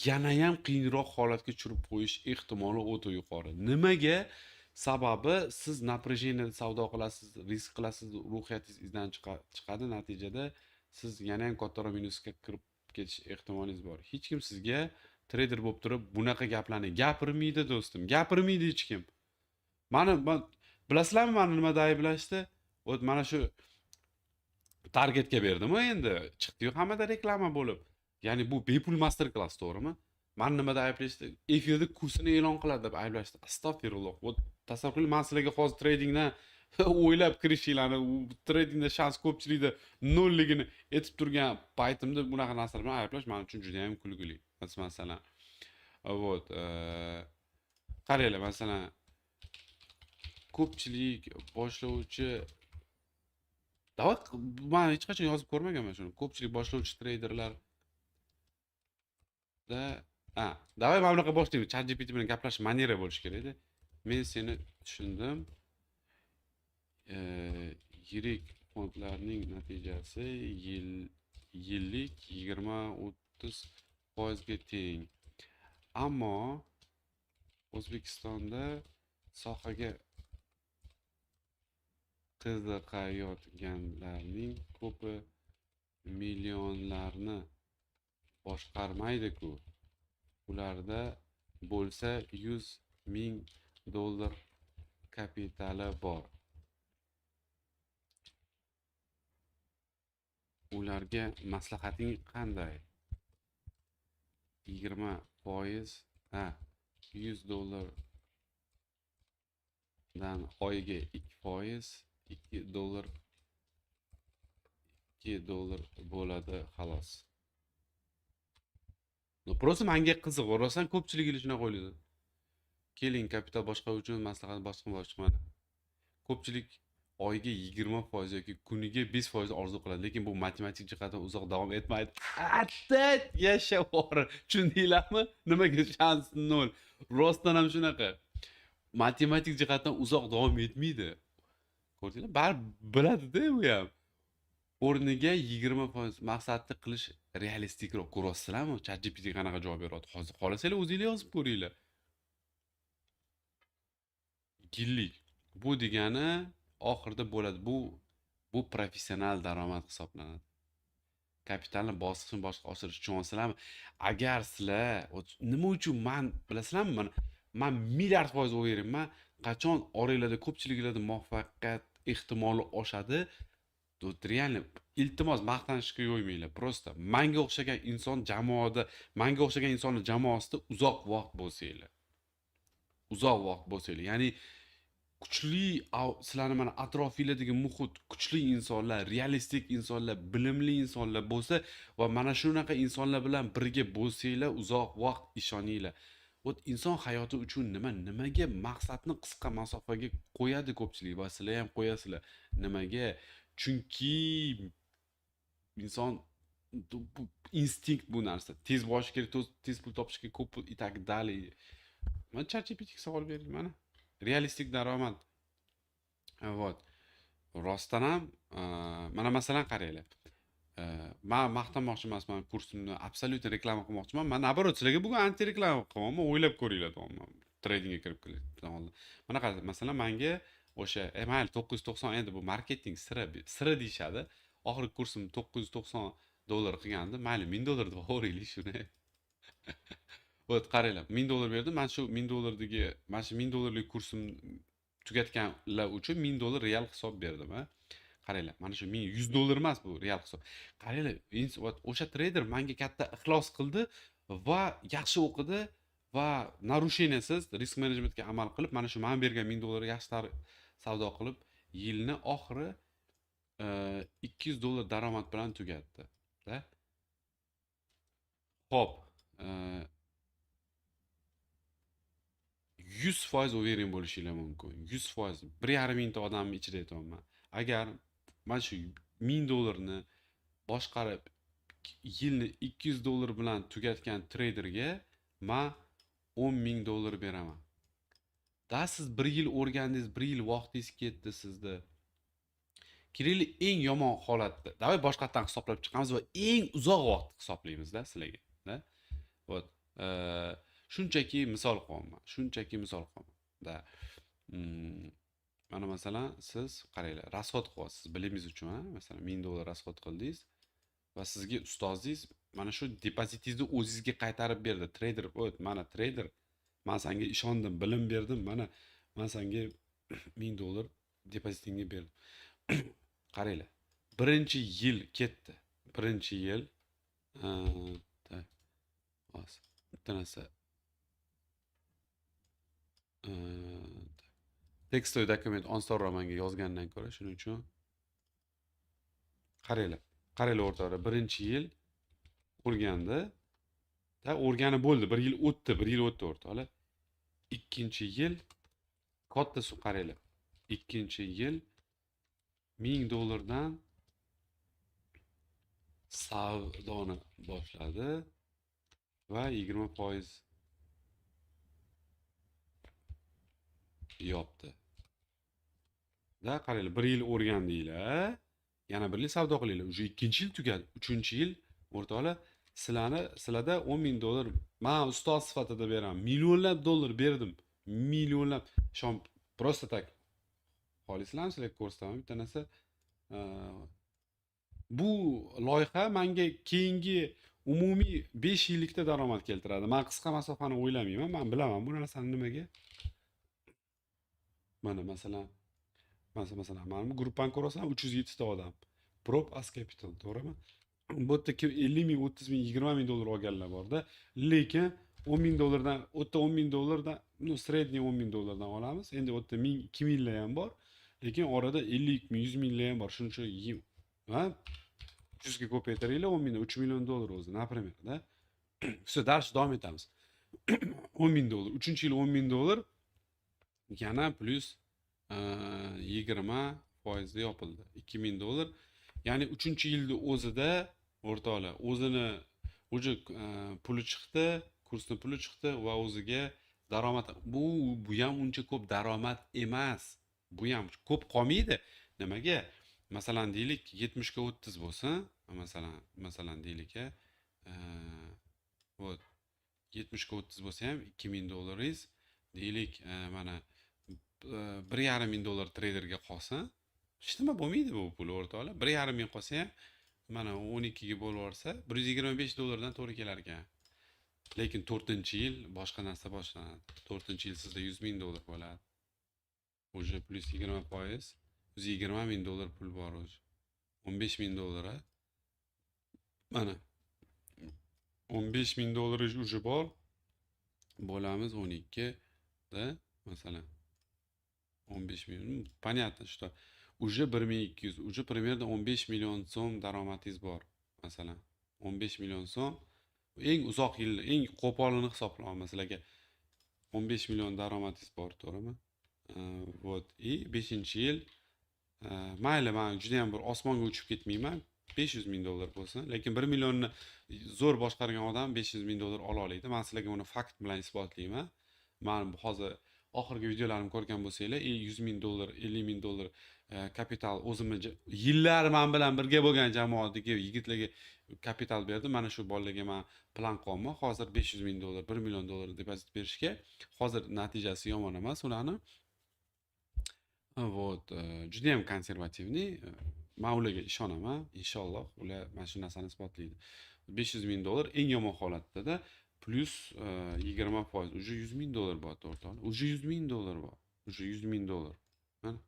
yanayam qiyinroq holatga tushirib qo'yish ehtimoli o'ta yuqori. Nimaga? Sababi siz напряжение da savdo qilasiz, risk qilasiz, ruhiyatingiz izdan chiqadi, natijada siz yanayam kattaroq minusga kirib ketish ehtimolingiz bor. Hech kim sizga treyder bo'lib turib bunaqa gaplarni gapirmaydi, do'stim. Gapirmaydi hech kim. Mani bilasizlarmi, mani nimada ayblashdi? Вот mana shu targetga berdim endi. Chiqdi-yu hammada reklama bo'lib. Ya'ni bu bepul master klass, to'g'rimi? Mani nimada ayblashdi? Efirda kursini e'lon qiladi deb ayblashdi. Astag'firulloh. Вот tasavvur qiling, man sizlarga hozir tradingdan o'ylab kirishinglarni, u tradingda shans ko'pchilikda nolligini aytib turgan paytimda bunaqa narsalar bilan ayblash men uchun juda ham kulgili. Masalan, вот, qaranglar, masalan, ko'pchilik boshlovchi. Давай, man hech qachon yozib ko'rmaganman shuni. Ko'pchilik boshlovchi treyderlar da, ha, давай mana bunaqa boshlaymiz. ChatGPT bilan gaplashish манера bo'lishi kerakda. Men seni tushundim. Yirik fondlarning natijasi yillik 20-30 foizga teng. Ammo O'zbekistonda sohaga qiziqayotganlarning ko'pi millionlarni boshqarmaydi-ku. Ularda bo'lsa 100 ming dollar kapitali bor. Ularga maslahating qanday? 20%, ha, 100 dollardan oyiga 2%, 2 dollar, 2 dollar bo'ladi, xolos. Ну, просто menga qiziq, rostdan ko'pchilik shunaqa o'ylaydi. Keling, kapital boshqa uchun maslahat, boshqa boshqa mana. Ko'pchilik oyiga 20% yoki kuniga 5% orzu qiladi, lekin bu matematik jihatdan uzoq davom etmaydi. Atat yashavor. Tushundinglarmi? Nimaga shans nol? Rostdan ham shunaqa. Matematik jihatdan uzoq davom etmaydi. Ko'rdinglar? Baribir biladi-da u ham. O'rniga 20% maqsadni qilish realistikroq. Ko'ryapsizlarmi? ChatGPT qanaqa javob beryapti? Hozir xohlasanglar, o'zinglar yozib ko'ringlar. Yillik. Bu degani oxirida bo'ladi. Bu professional daromad hisoblanadi. Kapitalni bosqichma bosqich oshirish, tushunyapsizlarmi? Agar sizlar nima uchun man, bilasizlarmi, mana man milliard foiz уверен man, qachon oranglarda ko'pchiliglarda muvaffaqiyat ehtimoli oshadi. Вот реально, iltimos, maqtanishga yo'ymanglar. Просто manga o'xshagan inson jamoada, manga o'xshagan insonni jamoasida uzoq vaqt bo'lsanglar. Uzoq vaqt bo'lsanglar. Ya'ni kuchli sizlarni mana atrofinglardagi muhit kuchli insonlar, realistik insonlar, bilimli insonlar bo'lsa va mana shunaqa insonlar bilan birga bo'lsanglar uzoq vaqt, ishoninglar. Вот inson hayoti uchun nima, nimaga maqsadni qisqa masofaga qo'yadi ko'pchilik va sizlar ham qo'yasizlar. Nimaga? Chunki inson bu instinkt, bu narsa. Tez boyish kerak, tez pul topish kerak, ko'p pul и так далее. Mana, ChatGPTga savol bering, mana. Realistik daromad. Вот. Rostdan ham, mana masalan qaranglar. Man maqtanmoqchi emasman, kursimni абсолютно reklama qilmoqchiman. Man наоборот sizlarga bugun anti reklama qilyapman, o'ylab ko'ringlar deyapman. Tradingga kirib kelishdan oldin. Mana qarang, masalan, menga o'sha mayli, 990, endi bu marketing siri, siri deyishadi. Oxirgi kursim 990 dollar qilgandi. Mayli, 1000 dollar deb olaylik shuni. Вот qaranglar, 1000 dollar berdim. Mana shu 1000 dollardagi, mana shu 1000 dollarlik kursim tugatganlar uchun 1000 dollar real hisob berdim, a. Qaranglar, mana shu 1100 dollar emas, bu real hisob. Qaranglar, вот o'sha treyder menga katta ixlos qildi va yaxshi o'qidi va нарушения siz risk menejmentga amal qilib, mana shu man bergan 1000 dollarga yaxshi savdo qilib, yilni oxiri 200 dollar daromad bilan tugatdi. Da? Xo'p, 100% уверен bo'lishinglar mumkin. 100%. 1,5 mingta odamni ichida aytyapman. Agar mana shu 1000 dollarni boshqarib, yilni 200 dollar bilan tugatgan treyderga man 10 ming dollar beraman. Da siz bir yil o'rgandingiz, bir yil vaqtingiz ketdi sizni. Kerakli eng yomon holatda. Давай boshqatdan hisoblab chiqamiz va eng uzoq vaqt hisoblaymiz-da sizlarga, da. Вот. Shunchaki misol qilyapman. Shunchaki misol qilyapman. Da. Mana masalan, siz qaranglar, расход qilyapsiz bilimingiz uchun, a? Masalan, 1000 dollar расход qildingiz va sizga ustozingiz mana shu depozitingizni o'zingizga qaytarib berdi. Treyder, вот mana treyder, man senga ishondim, bilim berdim, mana man senga 1000 dollar depozitingni berdim. Qaranglar, birinchi yil ketdi. Birinchi yil так, hozir bitta narsa, текстовый документ osonroq menga yozgandan ko'ra, shuning uchun qaranglar, qaranglar o'rtoqlar, birinchi yil o'rgandi, da o'rganib bo'ldi, bir yil o'tdi, bir yil o'tdi, o'rtoqlar. Ikkinchi yil katta suv, qaranglar. Ikkinchi yil 1000 dollardan savdoni boshladi va 20% yopdi. Da qaranglar, bir yil o'rgandinglar, yana bir yil savdo qilinglar. Уже ikkinchi yil tugadi. Uchinchi yil, o'rtoqlar, sizlarda 10 ming dollar man ustoz sifatida beraman. Millionlab dollar berdim. Millionlab. Ishon, просто так. Xohlaysizlarmi, sizlarga ko'rsataman bitta narsa. Bu loyiha menga keyingi umumiy 5 yillikda daromad keltiradi. Man qisqa masofani o'ylamayman. Man bilaman bu narsani nimaga. Mana masalan, masalan, mana bu gruppani ko'rasan, 307 ta odam. Prop as Capital, to'g'rimi? Bu yerda kim 50 ming, 30 ming, 20 ming dollar olganlar borda. Lekin 10 ming dollardan, u yerda 10 ming dollardan, ну, средний 10 ming dollardan olamiz. Endi u yerda ming, 2 minglar ham bor. Lekin orada 50 ming, 100 minglar ham bor. Shuning uchun ha, 300 ga ko'paytiringlar 10 mingdan 3 million dollar o'zi, например, да. Всё, дальше davom etamiz. 10 ming dollar. Uchinchi yil 10 ming dollar yana plyus 20 foizda yopildi. 2 ming dollar. Ya'ni uchinchi yilni o'zida, o'rtoqlar, o'zini уже puli chiqdi, kursni puli chiqdi va o'ziga daromad, bu ham uncha ko'p daromad emas. Bu ham ko'p qolmaydi. Nimaga? Masalan, deylik, 70 ga 30 bo'lsin, masalan deylik, вот 70 ga 30 bo'lsa ham 2000 dollaringiz, deylik, mana 1,5 ming dollar treyderga qolsin. Hech nima bo'lmaydi bu pul, o'rtoqlar. 1,5 ming qolsa ham, mana 12 ga bo'lib yuborsa, 125 dollardan to'g'ri kelar ekan. Lekin 4-yil boshqa narsa boshlanadi. 4-yil sizda 100 ming dollar bo'ladi. Уже plyus 20%, 120 ming dollar pul bor уже. 15 ming dollar, a? Mana 15 ming dollar уже bor. Bo'lamiz 12 da, masalan. 15 ming. Понятно, что уже 1200, уже примерно 15 million so'm daromadingiz bor, masalan. 15 million so'm eng uzoq yil, eng qo'polini hisoblayapman sizlarga. 15 million daromadingiz bor, to'g'rimi? Вот. И 5-yil, mayli, man judayam bir osmonga uchib ketmayman. 500 ming dollar bo'lsin, lekin 1 millionni zo'r boshqargan odam 500 ming dollar ola oladi. Man sizlarga buni fakt bilan isbotlayman. Man hozir oxirgi videolarimni ko'rgan bo'lsanglar, 100 ming dollar, 50 ming dollar kapital o'zimni yillar man bilan birga bo'lgan jamoadagi yigitlarga kapital berdim. Mana shu bolalarga man plan qilyapman. Hozir 500 ming dollar, 1 million dollar depozit berishga. Hozir natijasi yomon emas ularni. Вот, judayam консервативный. Man ularga ishonaman. Inshaalloh ular mana shu narsani isbotlaydi. 500 ming dollar eng yomon holatda plyus 20%, уже 100 ming dollar bor, o'rtoqlar. Уже 100 ming dollar bor. Уже 100 ming dollar. Mana.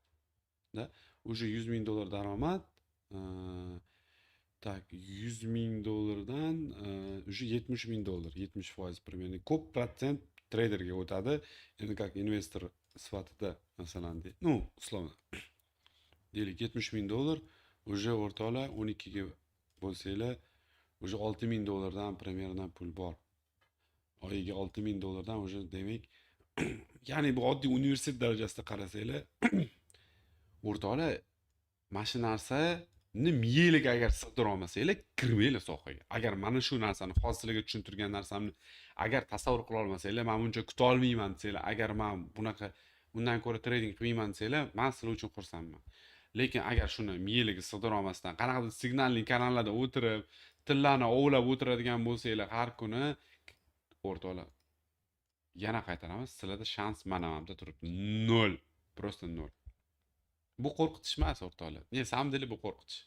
Да? Уже 100 ming dollar daromad. Так, 100 ming dollardan уже 70 ming dollar, 70% примерно. Ko'p protsent treyderga o'tadi. Endi как investor sifatida, masalan, ну, условно. Deylik, 70 ming dollar уже, o'rtoqlar, 12 ga bo'lsanglar, уже 6 ming dollardan примерно pul bor. Oyiga 6 ming dollardan уже, demak, ya'ni bu oddiy universitet darajasida qarasanglar, o'rtoqlar, mana shu narsani miyanglarga agar sig'dira olmasanglar, kirmanglar sohaga. Agar mana shu narsani, hozir sizlarga tushuntirgan narsamni agar tasavvur qila olmasanglar, man buncha kuta olmayman desanglar, agar man bunaqa, undan ko'ra trading qilmayman desanglar, man sizlar uchun xursandman. Lekin agar shuni miyanglarga sig'dira olmasdan, qanaqadir signalli kanallarda o'tirib, tillarni ovlab o'tiradigan bo'lsanglar har kuni, o'rtoqlar, yana qaytaramiz, sizlarda shans mana bu turibdi. Nol. Просто nol. Bu qo'rqitish emas, o'rtoqlar. На самом деле bu qo'rqitish.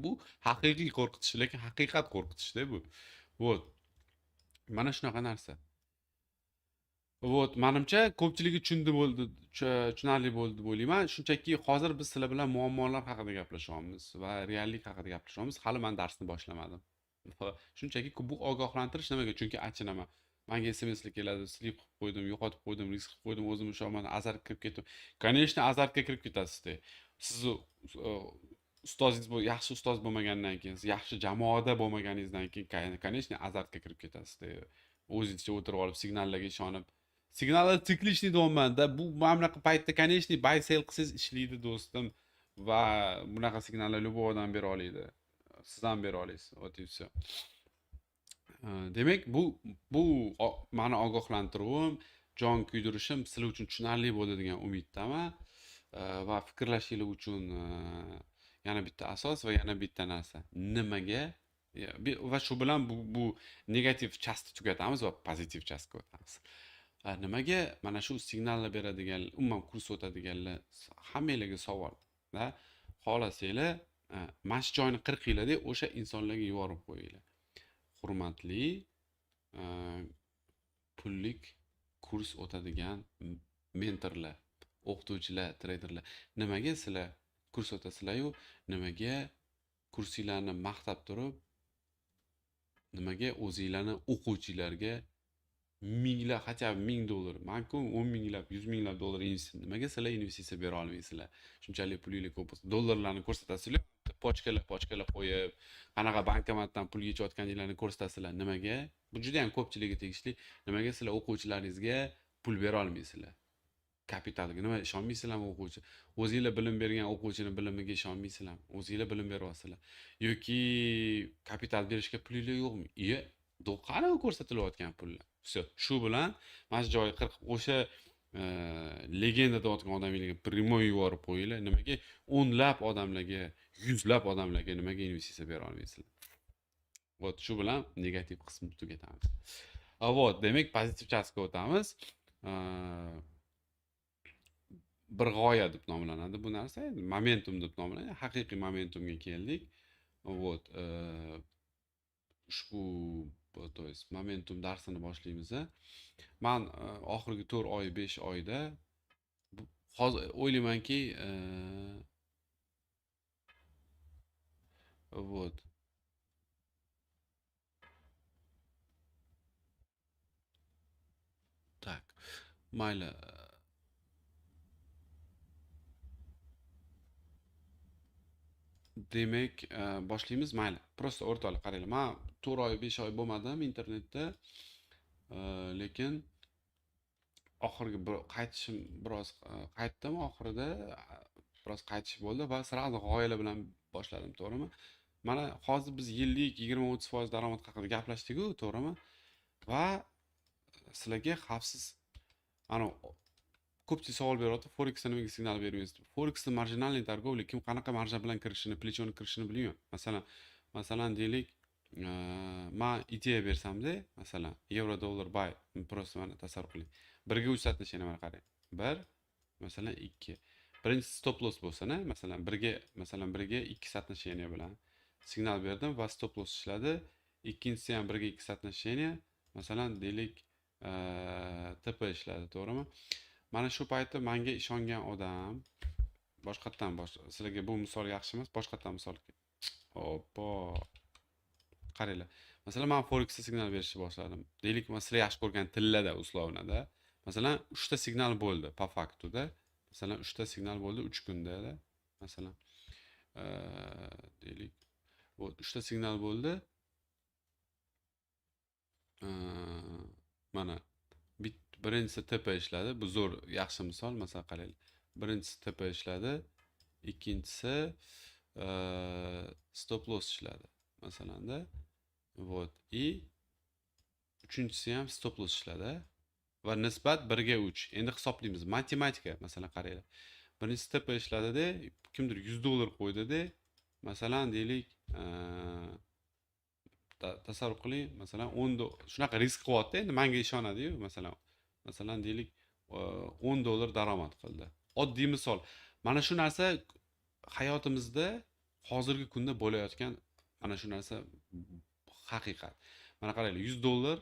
Bu haqiqiy qo'rqitish, lekin haqiqat qo'rqitishda bu. Вот. Mana shunaqa narsa. Вот, manimcha, ko'pchiligi tushundi bo'ldi, tushunarli bo'ldi deb o'ylayman. Shunchaki hozir biz sizlar bilan muammolar haqida gaplashyapmiz va reallik haqida gaplashyapmiz. Hali man darsni boshlamadim. Shunchaki bu ogohlantirish nimaga? Chunki achinaman. Manga SMSlar keladi, слив qilib qo'ydim, yo'qotib qo'ydim, risk qilib qo'ydim, o'zim usholmadim, azartga kirib ketdim. Конечно, azartga kirib ketasizda. Sizni ustozingiz bu yaxshi ustoz bo'lmagandan keyin, siz yaxshi jamoada bo'lmaganingizdan keyin, конечно, azartga kirib ketasizda. O'zingizcha o'tirib olib, signallarga ishonib. Signallar цикличный deyapman-da. Bu mana bunaqa paytda, конечно, buy sell qilsangiz ishlaydi, do'stim. Va bunaqa signallar любой odam bera oladi. Siz ham bera olasiz. Вот и всё. Demak, bu mani ogohlantiruvim, jon kuydirishim sizlar uchun tushunarli bo'ldi degan umiddaman. Va fikrlashinglar uchun yana bitta asos va yana bitta narsa. Nimaga? Va shu bilan bu negativ часть ni tugatamiz va pozitiv часть ga o'tamiz. Nimaga mana shu signallar beradigan, umuman kurs o'tadiganlar, hammanglarga savol, da. Xohlasanglar, mana shu joyni qirqinglarda, o'sha insonlarga yuborib qo'yinglar. Hurmatli pullik kurs o'tadigan mentorlar, o'qituvchilar, treyderlar. Nimaga sizlar kurs o'tasizlar-yu, nimaga kursinglarni maqtab turib, nimaga o'zinglarni o'quvchilarga minglab, хотя бы 1000 dollar, manku 10 minglab, 100 minglab dollar investitsiya, nimaga sizlar investitsiya bera olmaysizlar? Shunchalik pulinglar ko'p bo'lsa, dollarlarni ko'rsatasizlar, pochkalar, pochkalar qo'yib, qanaqa bankomatdan pul yechayotganinglarni ko'rsatasizlar. Nimaga? Bu juda ham ko'pchilikka tegishli. Nimaga sizlar o'quvchilaringizga pul bera olmaysizlar? Kapitalga nima, ishonmaysizlarmi o'quvchi? O'zinglar bilim bergan o'quvchini bilimiga ishonmaysizlarmi? O'zinglar bilim beryapsizlar. Yoki kapital berishga pulinglar yo'qmi? Iye, qani u ko'rsatilayotgan pullar? Всё, shu bilan mana shu joyi qirqib, o'sha legenda deyotgan odamlarga прямой yuborib qo'yinglar. Nimaga o'nlab odamlarga, yuzlab odamlarga nimaga investitsiya bera olmaysizlar? Вот shu bilan negativ qismni tugatamiz. Вот, demak, pozitiv часть ga o'tamiz. Bir g'oya deb nomlanadi bu narsa. Endi momentum deb nomlanadi. Haqiqiy momentumga keldik. Вот, ushbu, то есть momentum darsini boshlaymiz. Man oxirgi 4 oy, 5 oyda hozir o'ylaymanki, Вот. Так, mayli. Demak, boshlaymiz. Mayli. Просто o'rtoqlar, qaranglar. Men 4 oy, 5 oy bo'lmadim internetda. Lekin oxirgi bir qaytishim biroz qaytdim oxirida, biroz qaytish bo'ldi va сразу g'oyalar bilan boshladim, to'g'rimi? Mana hozir biz yillik 20-30% daromad haqida gaplashdik-ku, to'g'rimi? Va sizlarga xavfsiz ana ko'pchilik savol beryapti, Forexda nimaga signal bermaysiz deb. Forexda маржинальный торговля, kim qanaqa marja bilan kirishini, плечо ni kirishini bilmayman. Masalan deylik, man ideya bersamda, masalan, yevro dollar buy, просто mana tasavvur qiling. 1 ga 3 соотношение, mana qarang. 1, masalan, 2. Birinchisi stop loss bo'lsin, masalan, 1 ga, masalan, 1 ga 2 соотношение bilan signal berdim va stop loss ishladi. Ikkinchisi ham 1 ga 2 соотношение, masalan, deylik, TP ishladi, to'g'rimi? Mana shu paytda menga ishongan odam boshqatdan sizlarga bu misol yaxshi emas, boshqatdan misol. Oppo. Qaranglar. Masalan, men Forexda signal berishni boshladim. Deylik, men sizlar yaxshi ko'rgan tillada, условно da. Masalan, 3 ta signal bo'ldi по факту da. Masalan, 3 ta signal bo'ldi 3 kunda-da. Masalan, deylik, вот 3 ta signal bo'ldi. Mana birinchisi TP ishladi. Bu zo'r, yaxshi misol. Masalan, qaranglar. Birinchisi TP ishladi. Ikkinchisi stop loss ishladi. Masalanda. Вот. И uchinchisi ham stop loss ishladi. Va nisbat 1 ga 3. Endi hisoblaymiz. Matematika, masalan, qaranglar. Birinchisi TP ishladida, kimdir 100 dollar qo'ydida, masalan, deylik, tasavvur qiling, masalan, 10 shunaqa risk qilyapti, endi menga ishonadi-yu, masalan, masalan, deylik, 10 dollar daromad qildi. Oddiy misol. Mana shu narsa hayotimizda hozirgi kunda bo'layotgan mana shu narsa haqiqat. Mana qaranglar, 100 dollar,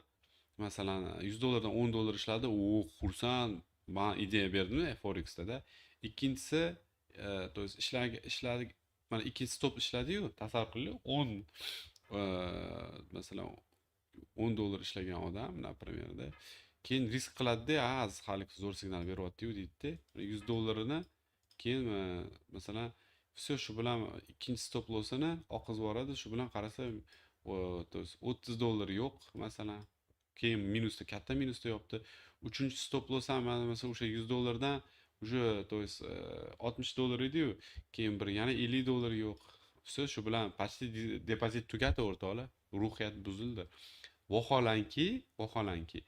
masalan, 100 dollardan 10 dollar ishladi, u xursand, man ideya berdim Forexda-da. Ikkinchisi, то есть ishladi, mana ikkinchi stop ishladi-yu, tasavvur qiling, 10 masalan 10 dollar ishlagan odam, например da, keyin risk qiladida, "A, Aziz hali zo'r signal beryapti-yu", deydida. 100 dollarini keyin masalan, все, shu bilan ikkinchi stop lossini oqizib yuboradi, shu bilan qarasa, то есть 30 dollar yo'q, masalan. Keyin minusda, katta minusda yopdi. Uchinchi stop loss ham mana masalan o'sha 100 dollardan уже, то есть 60 dollar edi-yu, keyin bir yana 50 dollar yo'q. Все, shu bilan почти depozit tugadi, o'rtoqlar. Ruhiyat buzildi. Vaholanki,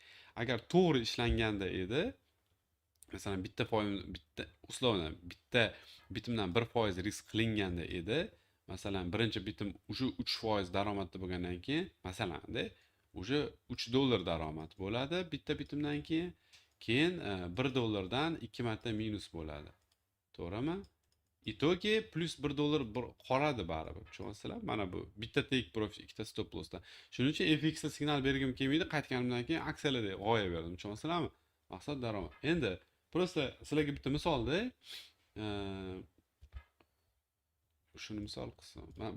agar to'g'ri ishlanganda edi, masalan, bitta foiz, bitta, условно, bitta bitimdan 1% risk qilinganda edi, masalan, birinchi bitim уже 3% daromadda bo'lgandan keyin, masalanda, уже 3 dollar daromad bo'ladi bitta bitimdan keyin, keyin 1 dollardan 2 marta minus bo'ladi. To'g'rimi? Итоге plyus 1 dollar bir qoladi baribir. Tushunyapsizlar? Mana bu bitta take profit, ikkita stop lossdan. Shuning uchun FX da signal bergim kelmaydi. Qaytganimdan keyin aksiyalarda g'oya berdim. Tushunyapsizlarmi? Maqsad daromad. Endi просто sizlarga bitta misolda, shuni misol qilsam, man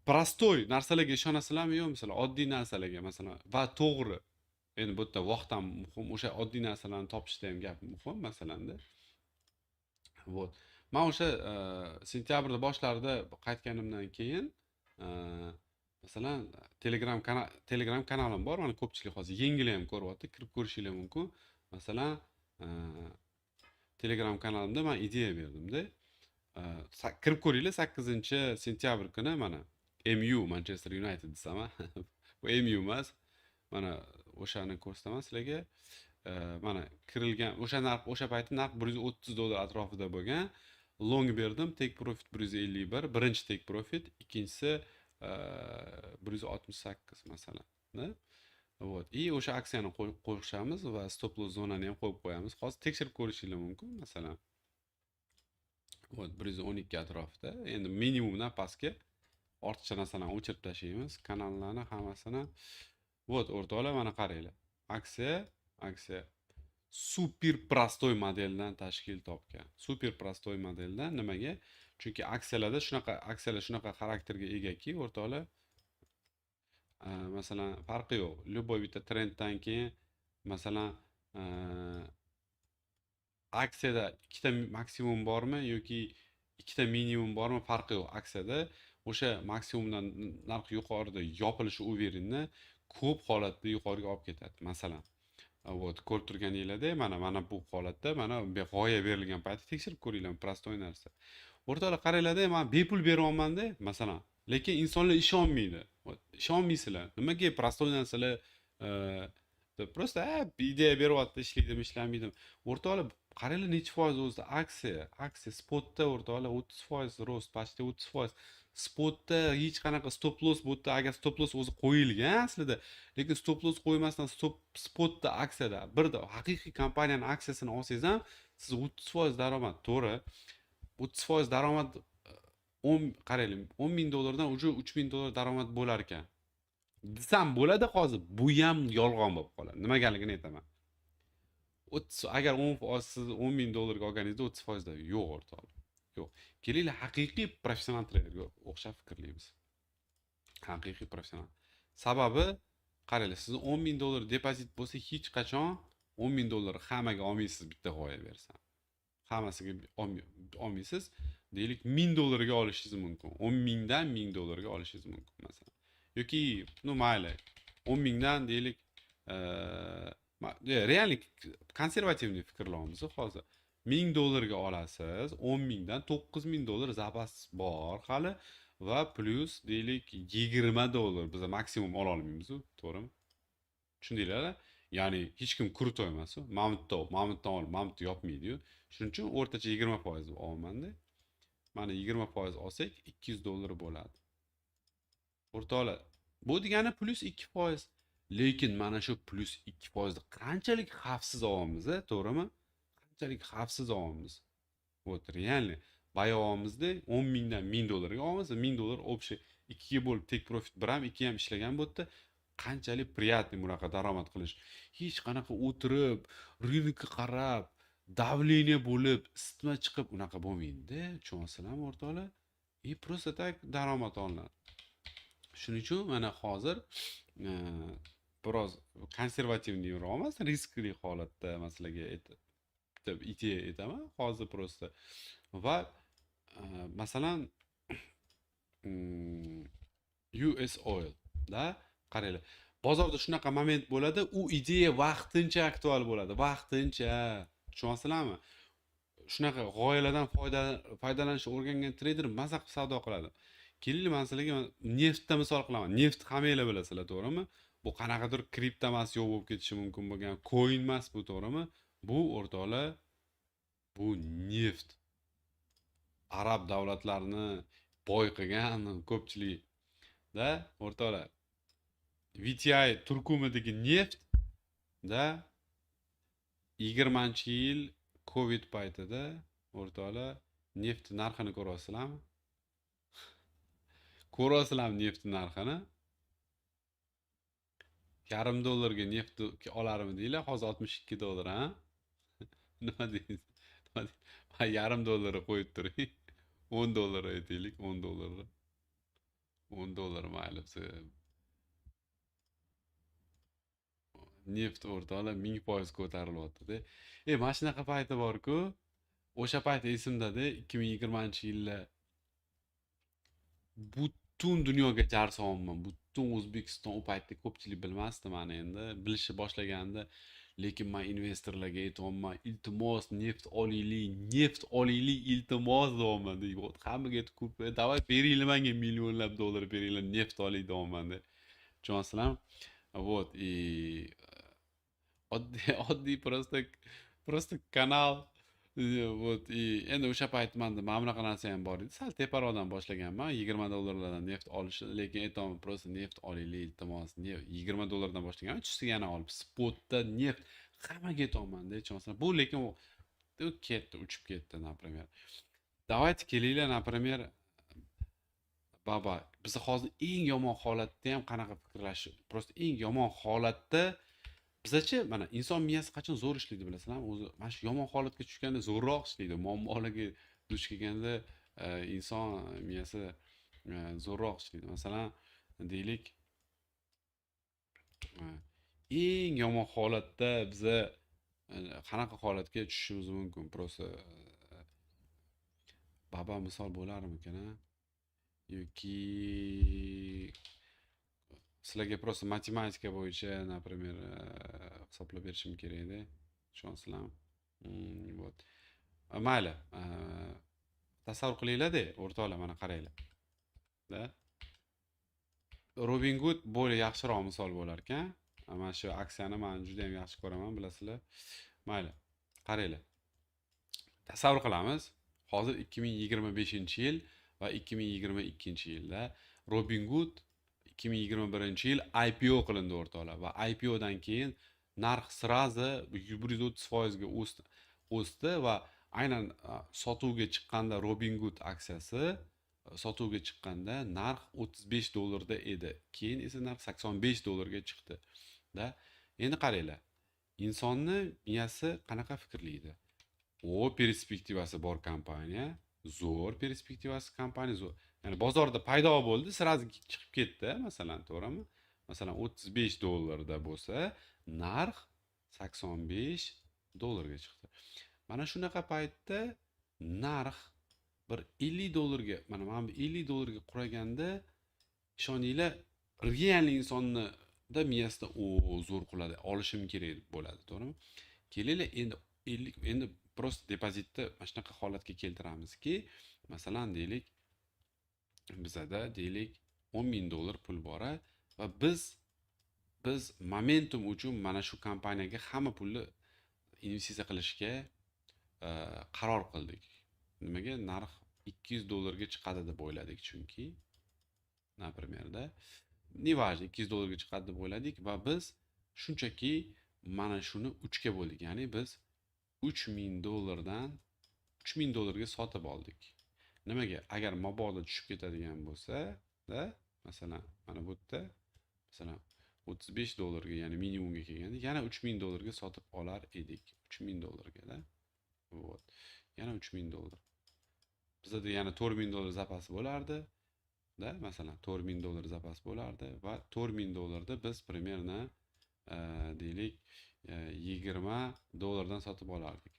простой narsalarga ishonasizlarmi yo'qmi? Masalan, oddiy narsalarga, masalan, va to'g'ri. Endi bu yerda vaqt ham muhim, o'sha oddiy narsalarni topishda ham gap muhim, masalanda. Вот. Man o'sha sentyabrda boshlarida qaytganimdan keyin, masalan, Telegram kanalim bor. Mana ko'pchilik hozir yengil ham ko'ryapti, kirib ko'rishinglar mumkin. Masalan, Telegram kanalimda man ideya berdimda. Kirib ko'ringlar, 8 sentyabr kuni mana MU, Manchester United desam, bu MU emas. Mana o'shani ko'rsataman sizlarga. Mana kirilgan o'sha narx, o'sha payti narx 130 dollar atrofida bo'lgan. Long berdim, take profit 151, birinchi take profit, ikkinchisi 168 masalan. Вот. И o'sha aksiyani qo'shamiz va stop loss zonani ham qo'yib qo'yamiz. Hozir tekshirib ko'rishinglar mumkin, masalan. Вот 112 atrofida. Endi minimumdan pastga ortiqcha narsalarni o'chirib tashlaymiz. Kanallarni hammasini. Вот, o'rtoqlar, mana qaranglar. Aksiya супер простой modeldan tashkil topgan. Супер простой modeldan nimaga? Chunki aksiyalarda shunaqa, aksiyalar shunaqa xarakterga egaki, o'rtoqlar, masalan, farqi yo'q. Любой bitta trenddan keyin, masalan, aksiyada ikkita maksimum bormi yoki ikkita minimum bormi, farqi yo'q. Aksiyada o'sha maksimumdan narx yuqorida yopilishi уверенный ko'p holatda yuqoriga olib ketadi. Masalan, вот ko'rib turganinglardek, mana bu holatda mana g'oya berilgan paytda tekshirib ko'ringlar, простой narsa. O'rtoqlar, qaranglarda, man bepul beryapmanda, masalan, lekin insonlar ishonmaydi. Вот, ishonmaysizlar. Nimaga простой narsalar, просто ideya beryapti, ishlaydimi, ishlamaydimi? O'rtoqlar, qaranglar, necha foiz o'zida aksiya spotda, o'rtoqlar, 30% рост, почти 30% spotda, hech qanaqa stop loss bu yerda. Agar stop loss o'zi qo'yilgan aslida, lekin stop loss qo'ymasdan stop spotda aksiyada birda haqiqiy kompaniyani aksiyasini olsangiz ham, siz 30% daromad, to'g'ri, 30% daromad, 10, qaraylik, 10 000 dollardan уже 3000 dollar daromad bo'lar ekan desam bo'ladi. Hozir bu ham yolg'on bo'lib qoladi. Nimagaligini aytaman. 30, agar 10%, siz 10 000 dollarga olganingizda 30%da yo'q, o'rtoqlar, yo'q. Kelinglar, haqiqiy professional treyderga o'xshab fikrlaymiz, haqiqiy professional. Sababi qaranglar, sizni 10 000 dollar depozit bo'lsa, hech qachon 10 000 dollar hammaga olmaysiz. Bitta g'oya bersam, hammasiga olmaysiz. Deylik, 1000 dollarga olishingiz mumkin, 10 000dan 1000 dollarga olishingiz mumkin, masalan, yoki, ну, mayli, 10 000dan deylik, реальный консервативный fikrlayapmiz hozir, 1000 dollarga olasiz, 10 000dan 9000 dollar zapas bor hali va plyus, deylik, 20 dollar. Biza maksimum ola olmaymizu, to'g'rimi? Tushundinglar? Ya'ni hech kim крутой emasu, mana bu yerda, mana bu yerdan olib, mana bu yerda yopmaydiyu. Shuning uchun o'rtacha 20% olyapmanda. Mana, 20% olsak, 200 dollar bo'ladi, o'rtoqlar. Bu degani plyus 2%. Lekin mana shu plyus 2%ni qanchalik xavfsiz olyapmiz, a, to'g'rimi? Qanchalik xavfsiz olyapmiz? Вот реально buy olyapmizda, 10 000dan 1000 dollarga olyapmiz, 1000 dollar общий ikkiga bo'lib, take profit bir ham, ikki ham ishlagan bu yerda. Qanchalik приятный bunaqa daromad qilish. Hech qanaqa o'tirib, рынок ka qarab, давление bo'lib, isitma chiqib, unaqa bo'lmaydida. Tushunyapsizlarmi, o'rtoqlar? И просто так daromad olinadi. Shuning uchun mana hozir biroz консервативный roq emas, riskli holatda man sizlarga bitta ideya aytaman hozir просто. Va masalan, US Oil da qaranglar, bozorda shunaqa moment bo'ladi, u ideya vaqtincha aktual bo'ladi, vaqtincha. Tushunyapsizlarmi? Shunaqa g'oyalardan foydalanishni o'rgangan treyder maza qilib savdo qiladi. Kelinglar, man sizlarga neftda misol qilaman. Neft hammanglar bilasizlar, to'g'rimi? Bu qanaqadir kripto emas, yo'q bo'lib ketishi mumkin bo'lgan coin emas bu, to'g'rimi? Bu, o'rtoqlar, bu neft. Arab davlatlarini boy qilgan ko'pchilik da, o'rtoqlar. WTI turkumidagi neft da 20-yil Covid paytida, o'rtoqlar, neft narxini ko'ryapsizlarmi? Ko'ryapsizlarmi neft narxini? Yarim dollarga neft olarmidinglar? Hozir 62 dollar, ha? Nima deysiz? Nima deysiz? Yarim dollarni qo'yib turing. 10 dollar aytaylik, 10 dollar. 10 dollar, mayli, biza neft, o'rtoqlar, 1000% ko'tarilyapti-da. E, mana shunaqa payti bor-ku. O'sha payt esimda-da, 2020-yilda butun dunyoga jar solganman. Butun O'zbekiston, u paytda ko'pchilik bilmasdi mani endi, bilishni boshlagandi. Lekin man investorlarga aytyapman: "Iltimos, neft olaylik, neft olaylik, iltimos", deyapman. Hammaga aytib, ko'p, "Давай, beringlar menga millionlab dollar beringlar, neft olaylik", deyapman-da. Tushunyapsizlarmi? Вот, и oddiy oddiy просто kanal. Вот, и endi o'sha payt manda mana bunaqa narsa ham bor edi. Sal teparoqdan boshlaganman, 20 dollarlardan neft olishni, lekin aytyapman, просто neft olaylik, iltimos. 20 dollardan boshlaganman, tushsa yana olib, spotda neft hammaga aytyapman-da, tushunyapsizlar? Bu lekin u ketdi, uchib ketdi, например. Давайте, kelinglar, например, baba, biz hozir eng yomon holatda ham qanaqa fikrlash, просто eng yomon holatda bizachi, mana, inson miyasi qachon zo'r ishlaydi, bilasizlarmi? O'zi mana shu yomon holatga tushganda zo'rroq ishlaydi, muammolarga duch kelganda. Inson miyasi zo'rroq ishlaydi. Masalan, deylik, eng yomon holatda biza qanaqa holatga tushishimiz mumkin? Просто baba misol bo'larmikan, a? Yoki sizlarga просто matematika bo'yicha, например, hisoblab berishim kerak edi. Tushunyapsizlarmi? Вот. Mayli, tasavvur qilinglar-da, o'rtoqlar, mana qaranglar. Da? Robinhood более yaxshiroq misol bo'lar ekan. Mana shu aksiyani men juda ham yaxshi ko'raman, bilasizlar. Mayli, qaranglar. Tasavvur qilamiz. Hozir 2025-yil va 2022-yilda Robinhood 2021-yil IPO qilindi, o'rtoqlar, va IPOdan keyin narx сразу 130% ga o'sdi va aynan sotuvga chiqqanda, Robinhood aksiyasi sotuvga chiqqanda narx 35 dollarda edi. Keyin esa narx 85 dollarga chiqdi. Da. Endi qaranglar. Insonni miyasi qanaqa fikrlaydi? O, perspektivasi bor kompaniya, zo'r perspektivasi kompaniya, zo'r. Ya'ni bozorda paydo bo'ldi, сразу chiqib ketdi, masalan, to'g'rimi? Masalan, 35 dollarda bo'lsa, narx 85 dollarga chiqdi. Mana shunaqa paytda narx bir 50 dollarga, mana bu 50 dollarga quraganda, ishoninglar, реальный insonni da miyasida o zo'r quladi, olishim kerak deb bo'ladi, to'g'rimi? Kelinglar, endi 50, endi просто depozitni mana shunaqa holatga keltiramizki, masalan, deylik, bizada, deylik, 10 ming dollar pul bor va biz momentum uchun mana shu kompaniyaga hamma pulni investitsiya qilishga qaror qildik. Nimaga? Narx 200 dollarga chiqadi deb o'yladik chunki, например, da. Неважно, 200 dollarga chiqadi deb o'yladik va biz shunchaki mana shuni 3 ga bo'ldik. Ya'ni biz 3000 dollardan 3000 dollarga sotib oldik. Nimaga? Agar mabodo tushib ketadigan bo'lsa, da, masalan, mana bu yerda, masalan, 35 dollarga, ya'ni minimumga kelganda yana 3000 dollarga sotib olar edik. 3000 dollarga, da. Вот. Yana 3000 dollar. Bizada yana 4000 dollar zapasi bo'lardi. Da, masalan, 4000 dollar zapas bo'lardi va 4000 dollarda biz примерно, deylik, 20 dollardan sotib olardik.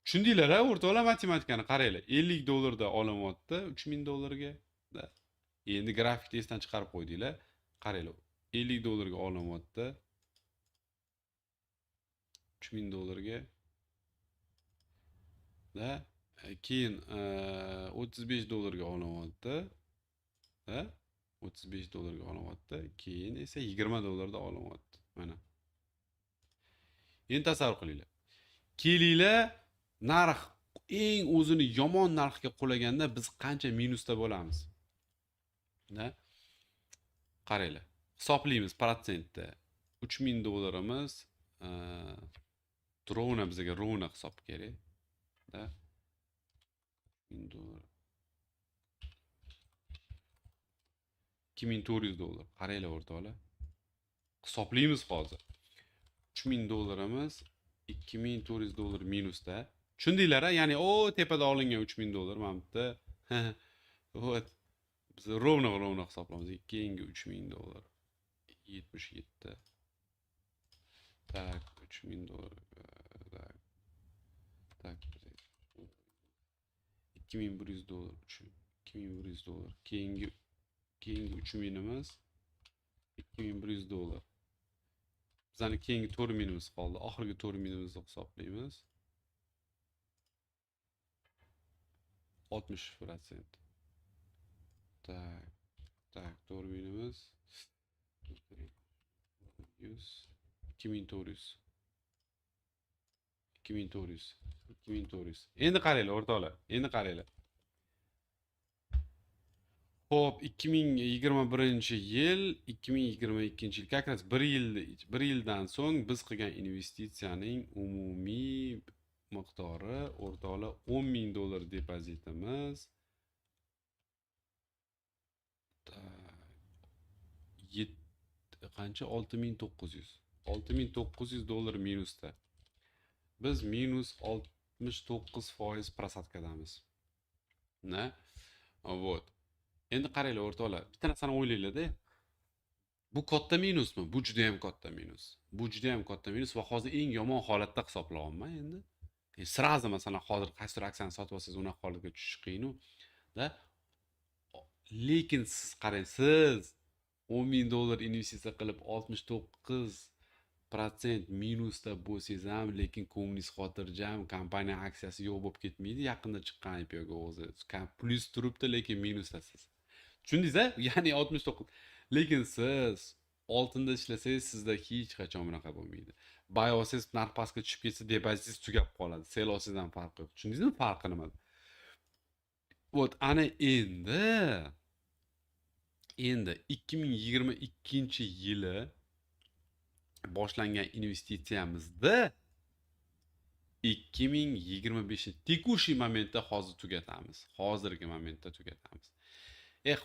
Tushundinglar, a, o'rtoqlar, matematikani? Qaranglar. 50 dollarda olinyapti 3000 dollarga. Da. Endi grafikni esdan chiqarib qo'ydinglar. Qaranglar, 50 dollarga olinyapti. 3000 dollarga. Da. Keyin 35 dollarga olinyapti. Da. 35 dollarga olinyapti. Keyin esa 20 dollarda olinyapti. Mana. Endi tasavvur qilinglar. Kelinglar, narx eng o'zini yomon narxga qulaganda biz qancha minusda bo'lamiz? Da? Qaranglar. Hisoblaymiz protsentda. 3000 dollarimiz ровно, bizga ровно hisob kerak. Da? 1000 dollar. 2400 dollar. Qaranglar, o'rtoqlar. Hisoblaymiz hozir. 3000 dollarimiz 2400 dollar minusda. Tushundinglar, a? Ya'ni o tepada olingan 3000 dollar mana bu yerda. Вот. Biz ровно ровно hisoblaymiz. Keyingi 3000 dollar 77. Так, 3000 dollar. Так. Так, 2100 dollar. 2100 dollar. Keyingi 3000imiz 2100 dollar. Bizani keyingi 4000imiz qoldi. Oxirgi 4000imizni hisoblaymiz. 60%. Так, так, 4000imiz 100 2400. 2400. 2400. Endi qaranglar, o'rtoqlar. Endi qaranglar. Xo'p, 2021-yil, 2022-yil, как раз bir yil, bir yildan so'ng biz qilgan investitsiyaning umumiy miqdori, o'rtoqlar, 10 ming dollar depozitimiz. Так, qancha? 6900. 6900 dollar minusda. Biz minus 69% просадка damiz. Na? Вот. Endi qaranglar o'rtoqlar, bitta narsani o'ylanglar-da. Bu katta minusmi? Bu juda ham katta minus. Bu juda ham katta minus va hozir eng yomon holatda hisoblayapman endi. Сразу masalan hozir qaysidir aksiyani sotib olsangiz unaqa holatga tushish qiyin-u, da. Lekin siz qarang, siz 10 000 dollar investitsiya qilib 69% minusda bo'lsangiz ham, lekin ko'nglingiz xotirjam, kompaniya aksiyasi yo'q bo'lib ketmaydi. Yaqinda chiqqan IPOga o'zi plyus turibdi, lekin minusdasiz. Tushundingiz a? Ya'ni 69. Lekin siz oltinda ishlasangiz, sizda hech qachon bunaqa bo'lmaydi. Buy olsangiz, narx pastga tushib ketsa, depozitingiz tugab qoladi. Sell olsangiz ham farqi yo'q. Tushundingizmi farqi nimada? Вот, ana endi 2022-yili boshlangan investitsiyamizni 2025 текущий momentda hozir tugatamiz. Hozirgi momentda tugatamiz.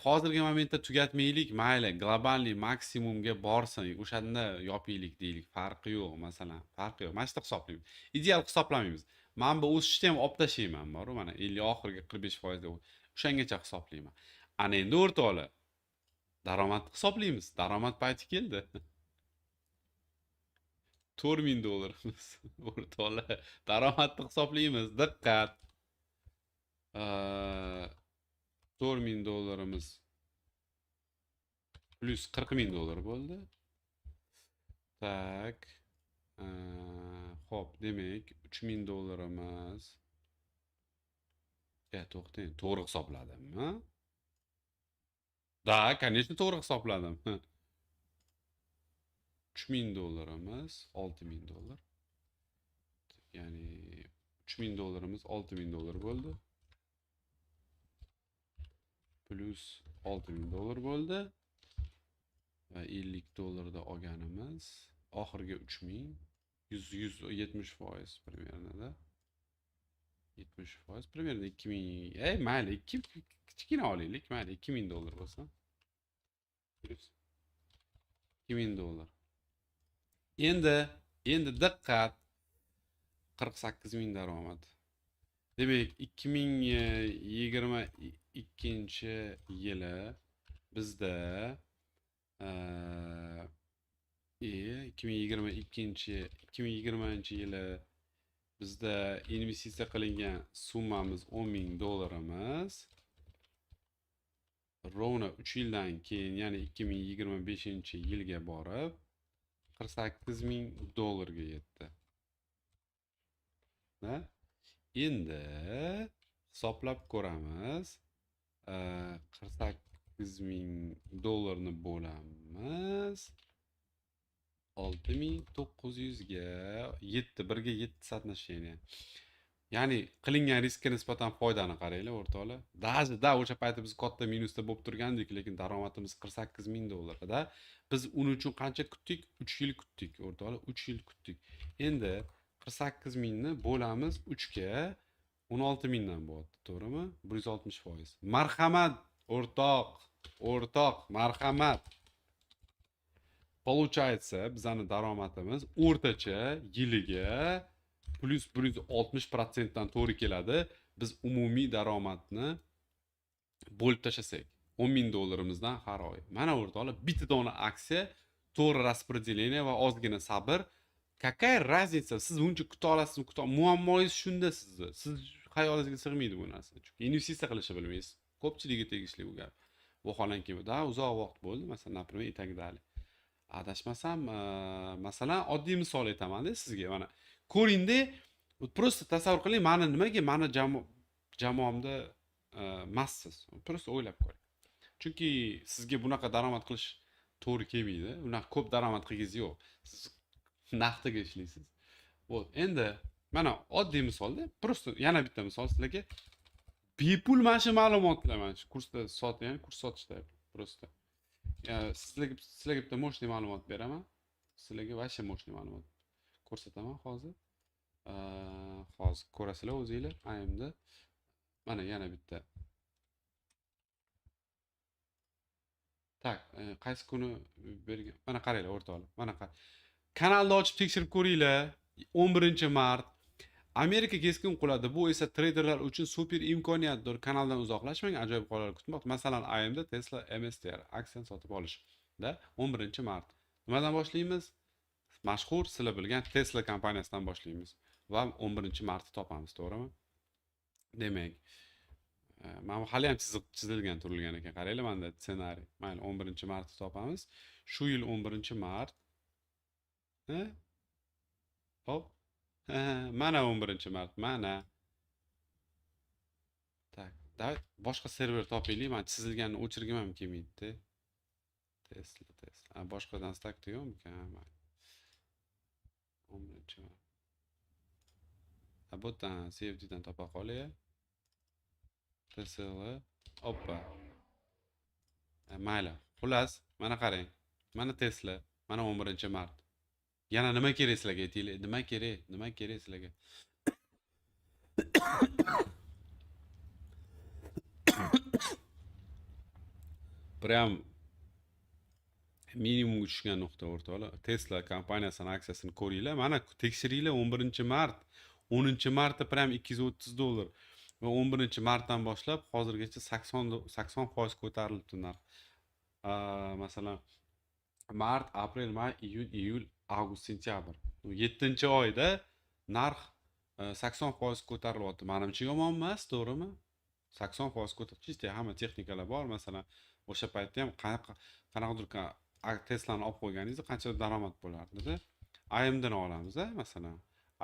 Hozirgi momentda tugatmaylik, mayli, глобальный maksimumga borsin, o'shanda yopaylik deylik, farqi yo'q, masalan, farqi yo'q. Mana shu yerda hisoblaymiz. Ideal hisoblamaymiz. Mana bu o'sishni ham olib tashlayman, boru, mana 50 oxirgi 45% deb o'shangacha hisoblayman. Ana endi o'rtoqlar, daromadni hisoblaymiz. Daromad payti keldi. 4000 dollarimiz o'rtoqlar. Daromadni hisoblaymiz. Diqqat. 4000 dollarimiz plyus 40 000 dollar bo'ldi. Так. Xo'p, demak, 3000 dollarimiz. Ya, to'xtang, to'g'ri hisobladimmi? Да, конечно, to'g'ri hisobladim. 3000 dollarimiz 6000 dollar. Ya'ni 3000 dollarimiz 6000 dollar bo'ldi. Plyus 6000 dollar bo'ldi. Va 50 dollarda olganimiz oxirgi 3000 100 170% примерно, да? 70% примерно 2000, ey, mayli, 2 kichkina olaylik, mayli, 2000 dollar bo'lsin. Plyus 2000 dollar. Endi diqqat, 48 ming daromad. Demak, 2022 yili bizda 2022 2020 yili bizda investitsiya qilingan summamiz 10 ming dollarimiz ровно 3 yildan keyin, ya'ni 2025 yilga borib 48 ming dollarga yetdi. Da? Endi hisoblab ko'ramiz. 48 ming dollarni bo'lamiz 6900 ga, 7 birga 7 соотношение. Ya'ni qilingan riskka nisbatan foydani qaranglar, o'rtoqlar. Даже да, o'sha payti biz katta minusda bo'lib turgandik, lekin daromadimiz 48 ming dollar da. Biz uning uchun qancha kutdik? 3 yil kutdik, o'rtoqlar, 3 yil kutdik. Endi 48 mingni bo'lamiz 3 ga, 16 mingdan bo'lyapti, to'g'rimi? 160%. Marhamat, o'rtoq, o'rtoq, marhamat. Получается, bizani daromadimiz o'rtacha yiliga plyus 160% dan to'g'ri keladi. Biz umumiy daromadni bo'lib tashlasak 10 ming dollarimizdan har oy. Mana o'rtoqlar, bitta dona aksiya, to'g'ri распределение va ozgina sabr. Какая разница? Siz buncha kuta olasizmi? Kuta muammoyingiz shunda sizni. Siz xayolingizga sig'maydi bu narsa. Chunki investitsiya qilishni bilmaysiz. Ko'pchiligiga tegishli bu gap. Vaholanki, да, uzoq vaqt bo'ldi, masalan, например, и так далее. Adashmasam, masalan, oddiy misol aytamanda sizga, mana ko'ringda, просто tasavvur qiling, mani nimaga mani jamoamda emassiz. Просто o'ylab ko'ring. Chunki sizga bunaqa daromad qilish to'g'ri kelmaydi. Unaqa ko'p daromad qilgingiz yo'q. Siz naqdiga ishlaysiz. Вот, endi mana oddiy misolda, просто yana bitta misol sizlarga bepul mana shu ma'lumotlar, mana shu kursda sot, ya'ni kurs sotishda просто. Sizlarga bitta мощный ma'lumot beraman. Sizlarga вообще мощный ma'lumot ko'rsataman hozir. Hozir ko'rasizlar o'zinglar AMda. Mana yana bitta. Так, qaysi kuni bergan? Mana qaranglar, o'rtoqlar. Mana kanalni ochib tekshirib ko'ringlar. 11 mart. Amerika keskin quladi. Bu esa treyderlar uchun super imkoniyatdir. Kanaldan uzoqlashmang, ajoyib g'oyalar kutmoqda. Masalan, AMD, Tesla, MSTR aksiyani sotib olish. Da 11-mart. Nimadan boshlaymiz? Mashhur, sizlar bilgan Tesla kompaniyasidan boshlaymiz va 11-martni topamiz, to'g'rimi? Demak, mana bu hali ham chiziq chizilgan turilgan ekan. Qaranglar, manda ssenariy. Mayli, 11-martni topamiz. Shu yil 11-mart. Hop. Mana 11-mart, mana. Так, давай boshqa server topaylik. Man chizilganini o'chirgim ham kelmaydi. Tesla, Tesla. A, boshqa Nasdaqda yo'qmikan? Mayli. 11-mart. Ha, bu yerdan CFDdan topa qolay. TSL. Oppa. Mayli. Xullas, mana qarang. Mana Tesla, mana 11-mart. Yana nima kerak sizlarga, aytinglar? Nima kerak? Nima kerak sizlarga? Прям minimumga tushgan nuqta, o'rtoqlar. Tesla kompaniyasini aksiyasini ko'ringlar. Mana, tekshiringlar, 11-mart. 10-martda прям 230 dollar va 11-martdan boshlab hozirgacha 80% ko'tarilibdi narx. Masalan, mart, aprel, may, iyun, iyul, avgust, sentyabr. 7-oyda narx 80% ko'tarilyapti. Manimcha, yomon emas, to'g'rimi? 80% ko'tar, чисто hamma texnikalar bor. Masalan, o'sha paytda ham qanaqadir Teslani olib qo'yganingizda qancha daromad bo'lardida. AMDni olamiz, a, masalan.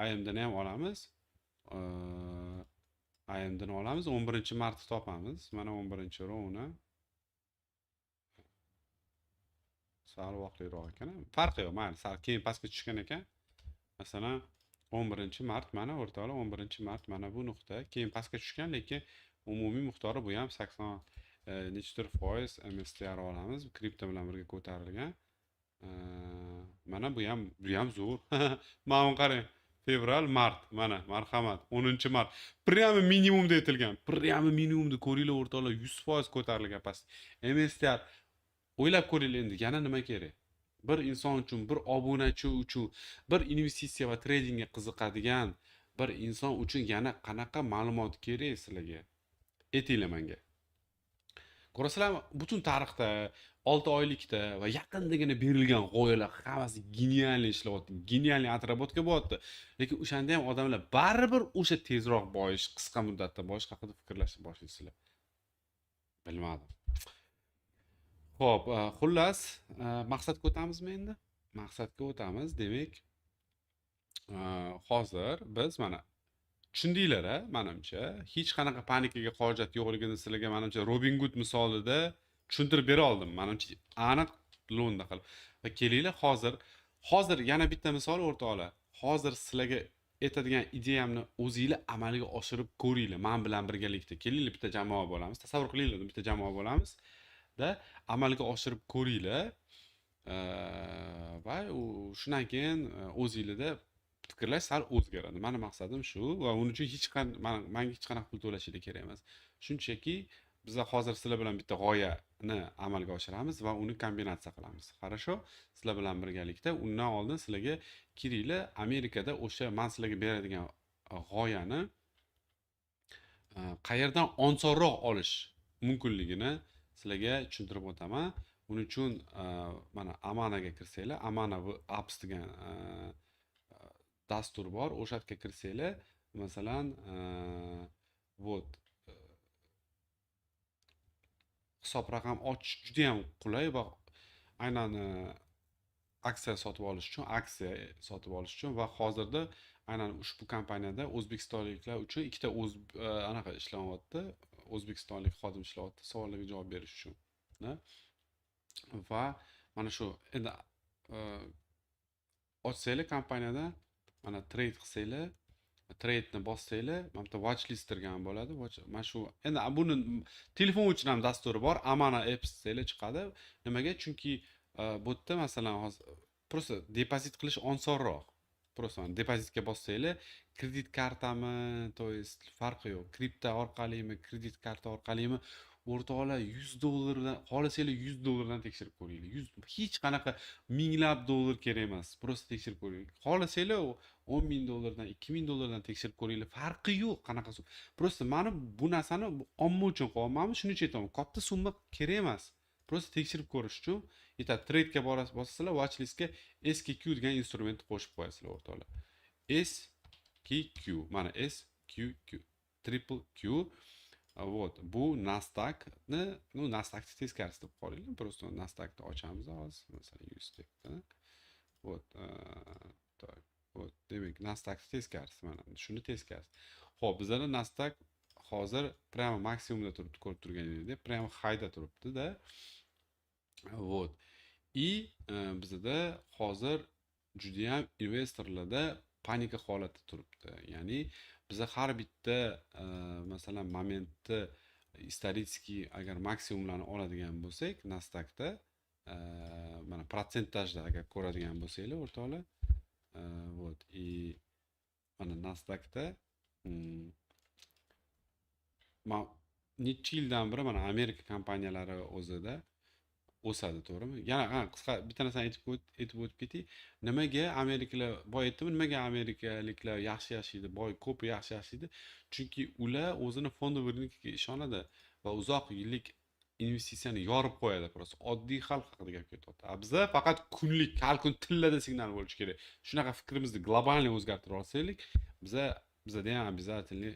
AMDni ham olamiz. AMDni olamiz, 11-martda topamiz. Mana 11 ровно. Sal vaqtliroq ekan. Farqi yo'q, mayli, sal keyin pastga tushgan ekan. Masalan, 11-mart, mana, o'rtoqlar, 11-mart, mana bu nuqta. Keyin pastga tushgan, lekin umumiy miqdori bu ham 80 nechidir foiz. MSTR olamiz, kripto bilan birga ko'tarilgan. Mana bu ham zo'r. Mana buni qarang. Fevral, mart, mana, marhamat, 10-mart. Прямо minimumda aytilgan. Прямо minimumda ko'ringlar, o'rtoqlar, 100% ko'tarilgan past. MSTR, o'ylab ko'ringlar, endi yana nima kerak? Bir inson uchun, bir obunachi uchun, bir investitsiya va tradingga qiziqadigan bir inson uchun yana qanaqa ma'lumot kerak sizlarga? Aytinglar menga. Ko'rasizlarmi, butun tarixda 6 oylikda va yaqindagina berilgan g'oyalar hammasi гениальный ishlayapti, гениальный отработка bo'lyapti. Lekin o'shanda ham odamlar baribir o'sha tezroq boyish, qisqa muddatda boyish haqida fikrlashni boshlaysizlar. Bilmadim. Xo'p, xullas, maqsadga o'tamizmi endi? Maqsadga o'tamiz. Demak, hozir biz mana tushundinglar, a, manimcha. Hech qanaqa panikaga hojat yo'qligini sizlarga, manimcha, Robin Hood misolida tushuntirib bera oldim. Manimcha, aniq lo'nda qilib. Va kelinglar, hozir yana bitta misol, o'rtoqlar. Hozir sizlarga aytadigan ideyamni o'zinglar amalga oshirib ko'ringlar man bilan birgalikda. Kelinglar, bitta jamoa bo'lamiz. Tasavvur qilinglar, bitta jamoa bo'lamiz da amalga oshirib ko'ringlar. Va u shundan keyin o'zinglarda fikrlash sal o'zgaradi. Mani maqsadim shu va uning uchun hech qanday manga hech qanaqa pul to'lashinglar kerak emas. Shunchaki biza hozir sizlar bilan bitta g'oyani amalga oshiramiz va uni kombinatsiya qilamiz. Хорошо? Sizlar bilan birgalikda. Undan oldin sizlarga kiringlar, Amerikada o'sha man sizlarga beradigan g'oyani qayerdan osonroq olish mumkinligini sizlarga tushuntirib o'taman. Uning uchun mana Amanaga kirsanglar, Amana Apps degan dastur bor. O'sha yerga kirsanglar, masalan, вот, hisob raqam ochish judayam qulay va aynan aksiya sotib olish uchun, aksiya sotib olish uchun. Va hozirda aynan ushbu kompaniyada o'zbekistonliklar uchun ikkita o'z anaqa ishlayapti, o'zbekistonlik xodim ishlayapti savollarga javob berish uchun. Va mana shu endi ochsanglar kompaniyada, mana, trade qilsanglar, trade'ni bossanglar, mana bu yerda watch list turgan bo'ladi. Mana shu endi buni telefon uchun ham dasturi bor. Amana Apps desanglar chiqadi. Nimaga? Chunki bu yerda, masalan, hozir просто depozit qilish osonroq. Просто depozitga bossanglar, kredit kartami, то есть farqi yo'q, kripto orqalimi, kredit karta orqalimi, o'rtoqlar, 100 dollardan, xohlasanglar, 100 dollardan tekshirib ko'ringlar. Hech qanaqa minglab dollar kerak emas, просто tekshirib ko'ringlar xohlasanglar. 10 000 dollardan, 2000 dollardan tekshirib ko'ringlar, farqi yo'q qanaqa. Просто mani bu narsani omma uchun qilyapmanmi, shuning uchun aytyapman, katta summa kerak emas, просто tekshirib ko'rish uchun yetadi. Trade'ga bosasizlar, watchlistga SQQ degan instrumentni qo'shib qo'yasizlar, o'rtoqlar. SQQ, mana SQQ, triple Q. Вот bu Nasdaqni, ну, Nasdaqni teskarisi deb qolinglar. Просто Nasdaqni ochamiz hozir, masalan, USDni. Вот так, вот, demak, Nasdaqni teskarisi, mana shuni teskarisi. Ho'p, bizada Nasdaq hozir прямо maksimumda turibdi, ko'rib turganingizdek, прямо highda turibdi-da. Вот. И bizada hozir judayam investorlarda panika holati turibdi. Ya'ni biza har bitta masalan, momentni исторический agar maksimumlarni oladigan bo'lsak, Nasdaqda mana процентажda agar ko'radigan bo'lsanglar, o'rtoqlar, вот, и mana Nasdaqda man necha yildan beri mana Amerika kompaniyalari o'zida o'sadi, to'g'rimi? Yana, ha, qisqa bitta narsani aytib o'tib ketay. Nimaga amerikalar boy aytdimi, nimaga amerikaliklar yaxshi yashaydi, boy, ko'pi yaxshi yashaydi? Chunki ular o'zini фондовый рынок ga ishonadi va uzoq yillik investitsiyani yorib qo'yadi. Просто oddiy xalq haqida gap ketyapti, a biza faqat kunlik, har kun tillada signal bo'lishi kerak. Shunaqa fikrimizni глобальный o'zgartira olsak, bizada ham обязательно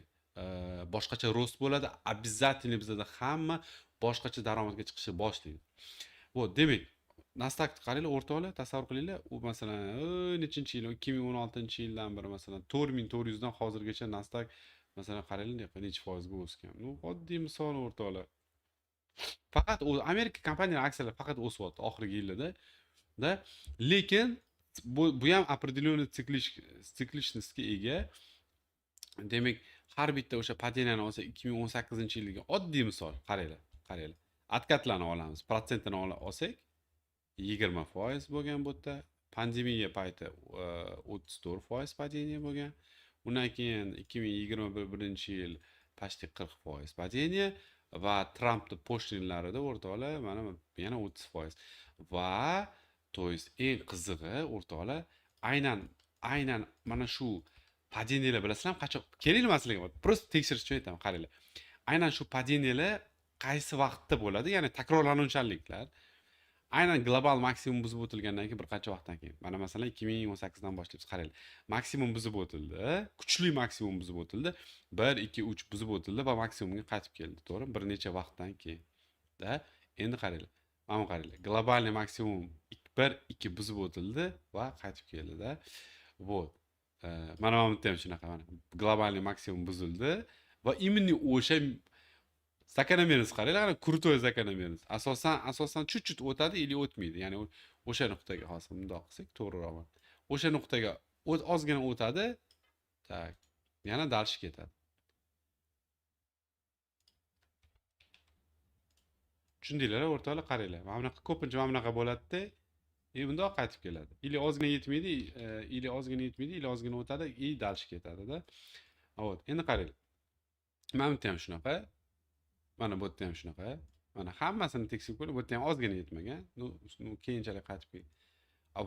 boshqacha рост bo'ladi, обязательно bizada hamma boshqacha daromadga chiqishni boshlaydi. Вот, demak, Nasdaqni qaranglar, o'rtoqlar, tasavvur qilinglar, u masalan, nechinchi yil, 2016-yildan beri, masalan, 4400 dan hozirgacha Nasdaq, masalan, qaranglar, necha foizga o'sgan. Ну, oddiy misol, o'rtoqlar. Faqat u Amerika kompaniyalari aksiyalari faqat o'syapti oxirgi yillarda da, lekin bu ham определенный цикличность ga ega. Demak, har bitta o'sha падения ni olsak, 2018-yilgi oddiy misol, qaranglar, qaranglar. Откат larni olamiz, protsentini olsak, 20% bo'lgan bu yerda. Pandemiya payti 34% падение bo'lgan. Undan keyin 2021-yil почти 40% падение va Trampni пошлина larida, o'rtoqlar, mana yana 30%. Va то есть eng qizig'i, o'rtoqlar, aynan mana shu падения lar, bilasizlarmi, qachon kerak emas sizlarga, просто tekshirish uchun aytaman, qaranglar. Aynan shu падения lar qaysi vaqtda bo'ladi? Ya'ni takrorlanuvchanliklar aynan global maksimum buzib o'tilgandan keyin bir qancha vaqtdan keyin. Mana, masalan, 2018 dan boshlaymiz, qaranglar. Maksimum buzib o'tildi, kuchli maksimum buzib o'tildi. 1, 2, 3 buzib o'tildi va maksimumga qaytib keldi, to'g'rimi? Bir necha vaqtdan keyin. Da, endi qaranglar. Mana bu qaranglar. Глобальный maksimum 1, 2 buzib o'tildi va qaytib keldi-da. Вот. Mana bu yerda ham shunaqa, mana глобальный maksimum buzildi va именно o'sha закономерность, qaranglar, ana крутой закономерность. Asosan чуть-чуть o'tadi или o'tmaydi. Ya'ni o'sha nuqtaga hozir bundoq qilsak to'g'riroq. O'sha nuqtaga ozgina o'tadi. Так. Yana дальше ketadi. Tushundinglar, o'rtoqlar, qaranglar. Mana bunaqa, ko'pincha mana bunaqa bo'ladi-da. И bundoq qaytib keladi. Или ozgina yetmaydi, или ozgina yetmaydi, или ozgina o'tadi, и дальше ketadi-da. Вот, endi qaranglar. Mana bu yerda ham shunaqa. Mana bu yerda ham shunaqa. Mana hammasini tekshirib ko'ring, bu yerda ham ozgina yetmagan. Ну, keyinchalik qaytib kelgan.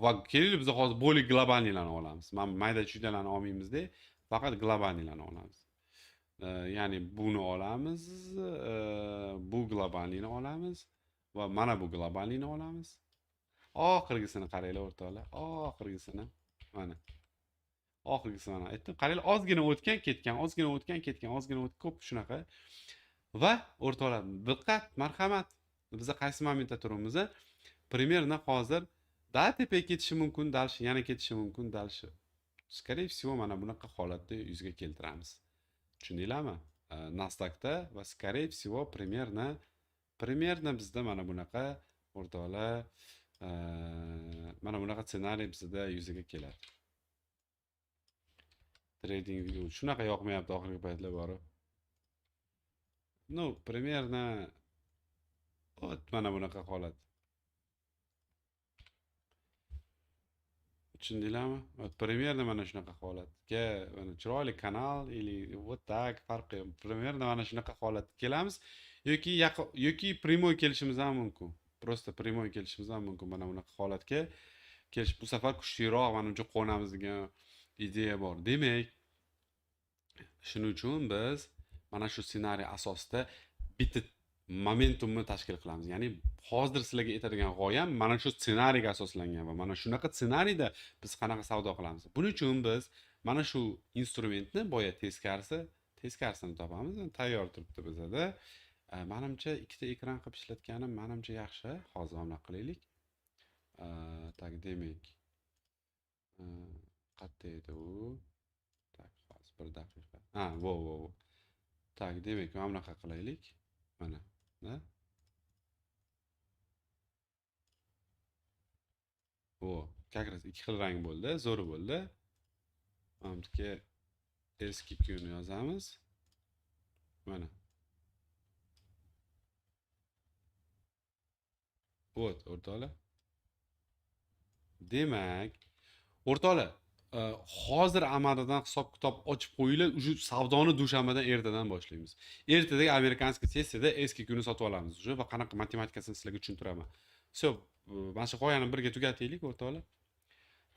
Va kelinglar, biz hozir более глобальный larni olamiz. Mana mayda chuydalarni olmaymizda, faqat глобальный larni olamiz. Ya'ni buni olamiz, bu глобальный ni olamiz va mana bu глобальный ni olamiz. Oxirgisini qaranglar, o'rtoqlar. Oxirgisini mana. Oxirgisi mana aytdim. Qaranglar, ozgina o'tgan, ketgan, ozgina o'tgan, ketgan, ozgina o'tgan, ko'p shunaqa. Va o'rtoqlar, diqqat, marhamat. Biz qaysi momentda turibmiz? Примерно hozir da tepaga ketishi mumkin, дальше yana ketishi mumkin, дальше. Скорее всего, mana bunaqa holatda yuzga keltiramiz. Tushundinglarmi? Nasdaqda va скорее всего примерно bizda mana bunaqa, o'rtoqlar, mana bunaqa ssenariy bizda yuzaga keladi. Trading video shunaqa yoqmayapti oxirgi paytlar borib. Ну, примерно вот mana bunaqa holat. Tushundinglarmi? Вот примерно mana shunaqa holatga, mana chiroyli kanal или вот так, farqi yo'q. Примерно mana shunaqa holatga kelamiz yoki yaqin yoki прямой kelishimiz ham mumkin. Просто прямой kelishimiz ham mumkin mana bunaqa holatga. Kelish bu safar kuchliroq, mana buncha qo'namiz degan Ideya bor. Demak, shuning uchun biz mana shu ssenariy asosida bitta momentumni tashkil qilamiz. Ya'ni hozir sizlarga aytadigan g'oyam mana shu ssenariyga asoslangan va mana shunaqa ssenariyda biz qanaqa savdo qilamiz. Buning uchun biz mana shu instrumentni boya teskarisini topamiz. Tayyor turibdi bizada. Manimcha ikkita ekran qilib ishlatganim manimcha yaxshi. Hozir mana qilaylik. Tak, demak, qayerda edi u? Tak, hozir bir daqiqa. Ha, vo. Tak, demak, mana bunaqa qilaylik. Mana, da? Vo, как раз ikki xil rang bo'ldi, zo'r bo'ldi. Mana bu yerga SQQ ni yozamiz. Mana. Вот, o'rtoqlar. Demak, o'rtoqlar, hozir Amadadan hisob-kitob ochib qo'yinglar, уже savdoni dushanbadan ertadan boshlaymiz. Ertadagi американский sessiyada SQQ ni sotib olamiz. Уже va qanaqa matematikasini sizlarga tushuntiraman. Всё, mana shu g'oyani birga tugataylik, o'rtoqlar.